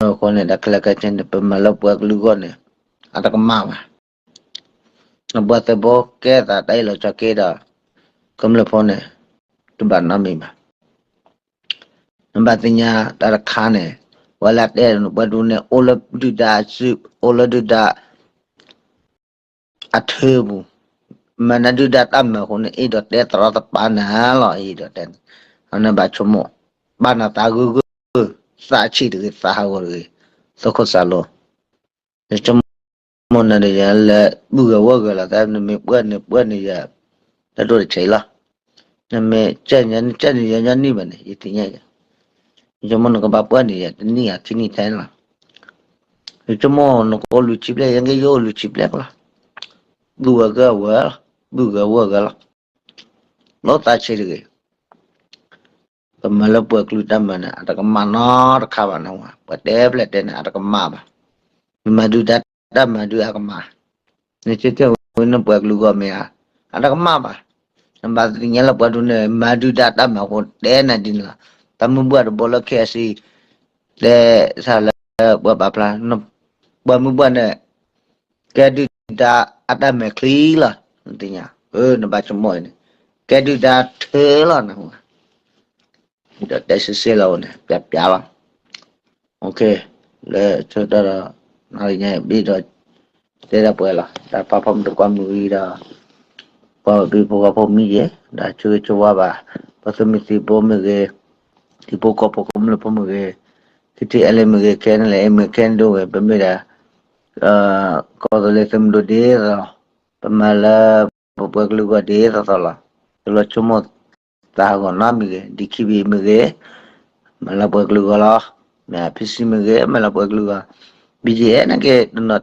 အဃိန့ၣ် တၢ်ခဲလၢာ်ခဲဆ့န့ၣ် ပမၤလၢပှၤကလုာ်အဂီၢ်န့ၣ် အတကမၣ်ဘၣ်, နပှၤသုးဖိကဲသးတၢ်အ့ၣ်လိာ်ဆိးက့ဒီး ကမျၢၢ်ဖိန့ၣ် တဘၣ်နီတမံၤဘၣ်, နဘၣ်သ့ၣ်ညါတၢ်တခါန့ၣ်, ဝဲလၢတဲနပှၤဒူန့ၣ် အိၣ်လၢဒုၣ်ဒါအစု အိၣ်လၢဒုၣ်ဒါ အထၢပူၤ, မၤနၢၤဒုၣ်ဒါတၢ်မၤအဃိန့ၣ် အ့ၣ်ဒိးတဲသရီသပၤနၤလီၤ အံၤဒီးတဲန့ၣ်, နဘၣ်ဆိကမိၣ်, ဘၣ်နၤသးဂုာ်ဂုာ်, သးဆံးတဂ့ၤ သးဟးဂီၤတဂ့ၤ, သကိးစးလိၤ, ယဆိကမိၣ်နၤဒီးယၤလၢ ပုၢ်ဂၤဝဲၢ်ဂၤလီၤ တၢ်နမ့ၢ်ပှၢ်န့ၣ်ပှၢ်န့ၣ်ယၤ, တၢ်ဒိၣ်တဆဲးလီၤ, နမ့ၢ်ကဲန့ၣ် နကဲန့ၣ်ယၤညီနုၢ်ဘၣ်န့ၣ် ယသ့ၣ်ညါယၤ, ယဆိကမိၣ်နကဘၣ်ပှၢ်န့ၣ်ယၤ တနံၣ်အခံနံၣ်ထဲန့ၣ်လီၤ ယဆိကမိၣ်နကအိၣ်လွံၢ်ဆံဘျဲၣ် ယဲကယအိၣ်လွံၢ်ဆံဘျဲၣ်ပလီၤ, ပုၢ်ဝဲၢ်ဂၤဝဲၢ်လီၤ, ပုၢ်ဂၤဝဲၢ်ဂၤလီၤ, လီၤသးဆံးတဂ့ၤ, ပမၤလၢပှၤကလုာ်တၢ်မၤန့ၣ် အတကမၣ်နီတခါဘၣ်နဝဲ, ပှၤတဲဖျဲးတဲန့ၣ် အတကမၣ်ဘၣ်, နမၤဒုၣ်ဒါတၢ်မၤဒုးအကမၣ်, နဆၢထၢၣ်ဝဲနပှၤကလုာ်ဂီၢ်မ့ၢ်ဧါ, အတကမၣ်ဘၣ်, နဘၣ်သ့ၣ်ညါလၢပှၤဒူန့ၣ် မၤဒုၣ်ဒါတၢ်မၤအဃိတဲနၤဒ်န့ၣ်လီၤ, တၢ်မုၢ်ဘှၢ်တဘိလၢ ခဲအစံ တဲဆၢလၢပှၤပာ်ဖျါ, ပှၤမုၢ်ဘှၢ်န့ၣ် ကဲဒုၣ်ဒါအတၢ်မဲာ်ချံလီၤ, နသ့ၣ်ညါ, နဘၣ်ဆိကမိၣ်အံၤန့ၣ်, ကဲဒုၣ်ဒါထၢလီၤန, ဒီးတဲစ့ၢ်စ့ၢ်လီၤန့ၣ် ပျးပျးလီၤ, လၢဆၢကတီၢ်ဒီး နၤလၢညါဘ့ၣ်ဒီး တဲဒၣ်ပှဲၤလီၤ တၢ်ပာ်ဖှိၣ်မုၢ်တကွၢ်မုၢ်ဝံၤဒီး ပှၤဘံဖိဃီဖိမ့ၢ်ဂ့ၤ ဒီးဆၢဂ့ၤဆၢဝါဘၣ် ပသုးမုၢ်သံၣ်ဘိမ့ၢ်ဂ့ၤ, ထံဖိကီၢ်ဖိကမျၢၢ်ဖိမ့ၢ်ဂ့ၤ, ထံထံအဲလ့မ့ၢ်ဂ့ၤ ခဲန့ၣ်လဲၣ် အမ့ၢ်ခဲန့ၣ်ဒိၣ်ဝဲ ပမ့ၢ်ဒၣ် ကီၢ်သူလ့ၤသုးမုၢ်ဒိၣ်ဒ်သိး ပမၤလၢ ပပှၤကလုာ်ဂီၢ်ဒ်သိးသိးလီၤ, တလိၣ်ဆိကမိၣ် သးဟးဂီၤနီတမံၤဂ့ၤ ဒံခံဘံမ့ၢ်ဂ့ၤ, မၤလၢပှၤကလုာ်ဂီၢ်လီၤ, မ့ၢ် ဖံစံမ့ၢ်ဂ့ၤ မၤလၢပှၤကလုာ်ဂီၢ်, ဘံယဲၢ်န့ၣ်က့ၤတနီၤ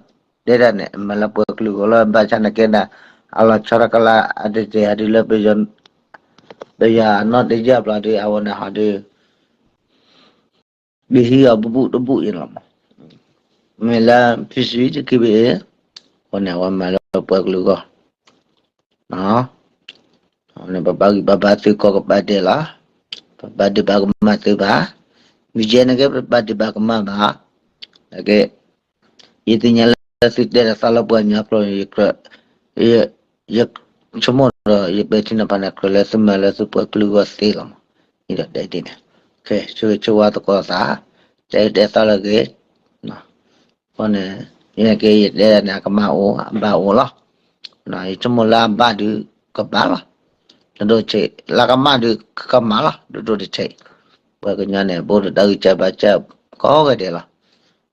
တဲဒၣ်န့ၣ် မၤလၢပှၤကလုာ်ဂီၢ်လီၤ ဘၣ်ဆၣ်န့ၣ်ကဲဒၣ် အလီၤဆီတကလး အတတဲာ်ဟးဒုးလၢ ပယီၤအနီၢ်တယၢ်ဘျီဒုး အဝဲန့ၣ်ဟးဒုး ဒ်ဟံးအီၤဘူးဘူးတဘူးအံၤလီၤမး, မ့ၢ်လၢ ဖံစံ တခံဘ့ၣ်အံၤ, အဃိန့ၣ် အဝဲမၤလၢပှၤကလုာ်ဂီၢ်, န့ၣ် ပဘၣ်ဂံၢ်ဘါဘါသုကိးကပၤဒဲးလီၤ, ပဘၣ်ဒုးဘၣ်ကမၣ်သုဘၣ်, မ့ၢ်ယဲန့ၣ်က့ ပဘၣ်ဒုးဘၣ်ကမၣ်ဘၣ်, ကဲ ယသ့ၣ်ညါလၢသုတဲဒီးသးလၢပှၤကညီကျိာ် ယ ယဆိကမိၣ်ဒီး ယပဲာ်ထံနီၤဖးန့ၣ် ကြၢးလၢသုမၤလၢသုပှၤကလုာ်ဂီၢ်သ့လီၤမး, အံၤဒီးတဲဒ်န့ၣ်, ဆၢဂ့ၤဆၢဝါသကိးသး, တဲတဲသးလၢဂ့ၤ, အဃိန့ၣ် ယက့ယတဲဒၣ်န့ၣ် အကမၣ်အိၣ် အဘၣ်အိၣ်လီၤ, ယဆိကမိၣ်လၢအဘၣ်ဒုးကဘၣ်လီၤ, တဒိၣ်တဆံး, လၢကမၣ်ဒုးကမၣ်လီၤ တဒိၣ်တဆံး, ပှၤကညီန့ၣ် ဘိၣ်ဒီးတၢ်ဂံၢ်စၢ်ဘါစၢ်ကိးဂၤဒဲးလီၤ,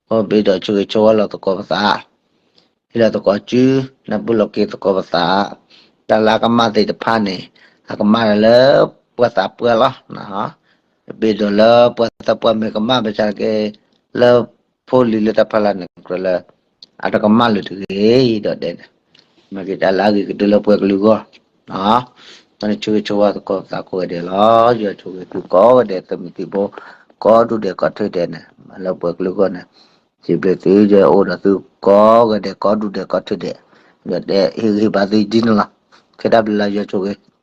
အဃိဘၣ်ဒီးဆၢဂ့ၤဆၢဝါလီၤသကိးပသး ဟ့ၣ်လီၤသကိးစု နၢ်ပၢၢ်လိာ်က့ၤသကိးပသး, တၢ်လၢအကမၣ်သ့ၣ်တဖၣ်န့ၣ် အကမၣ်လၢပှၤသးပှၢ်လီၤ, ဘၣ်ဒီးလၢပှၤသးပှၢ်မ့ၢ်ကမၣ်ဘၣ်ဆၣ်က့ လၢဖိလံၤလၢတၢ်ဖီလာ်န့ၣ် ကြၢးလၢ အတကမၣ်လၢၤတဂ့ၤ အံၤဒီးတဲန့ၣ်, မ့ၢ်က့ၤတၢ်လၢအဂ့ၤကတၢၢ်လၢပှၤကလုာ်ဂီၢ် အဃိန့ၣ် ဆၢဂ့ၤဆၢဝါသကိးပသးကိးဂၤဒဲးလီၤ, ယွၤဆိၣ်ဂ့ၤသုကိးဂၤဒဲး သုးမုၢ်သံၣ်ဘိ ကိးဒူၣ်ဒဲးကိးထၢဒဲးန့ၣ် မၤလၢပှၤကလုာ်ဂီၢ်န့ၣ်, စံးဘျုးသု ယအိၣ်ဒီးသုကိးဂၤဒဲး ကိးဒူၣ်ဒဲးကိးထၢဒဲး, ဒီးတဲဟ့ၣ်ဂံၢ်ဟ့ၣ်ဘါသုဒ်န့ၣ်လီၤ, ခဲဒၣ်ဘျုးလၢယွၤဆိၣ်ဂ့ၤ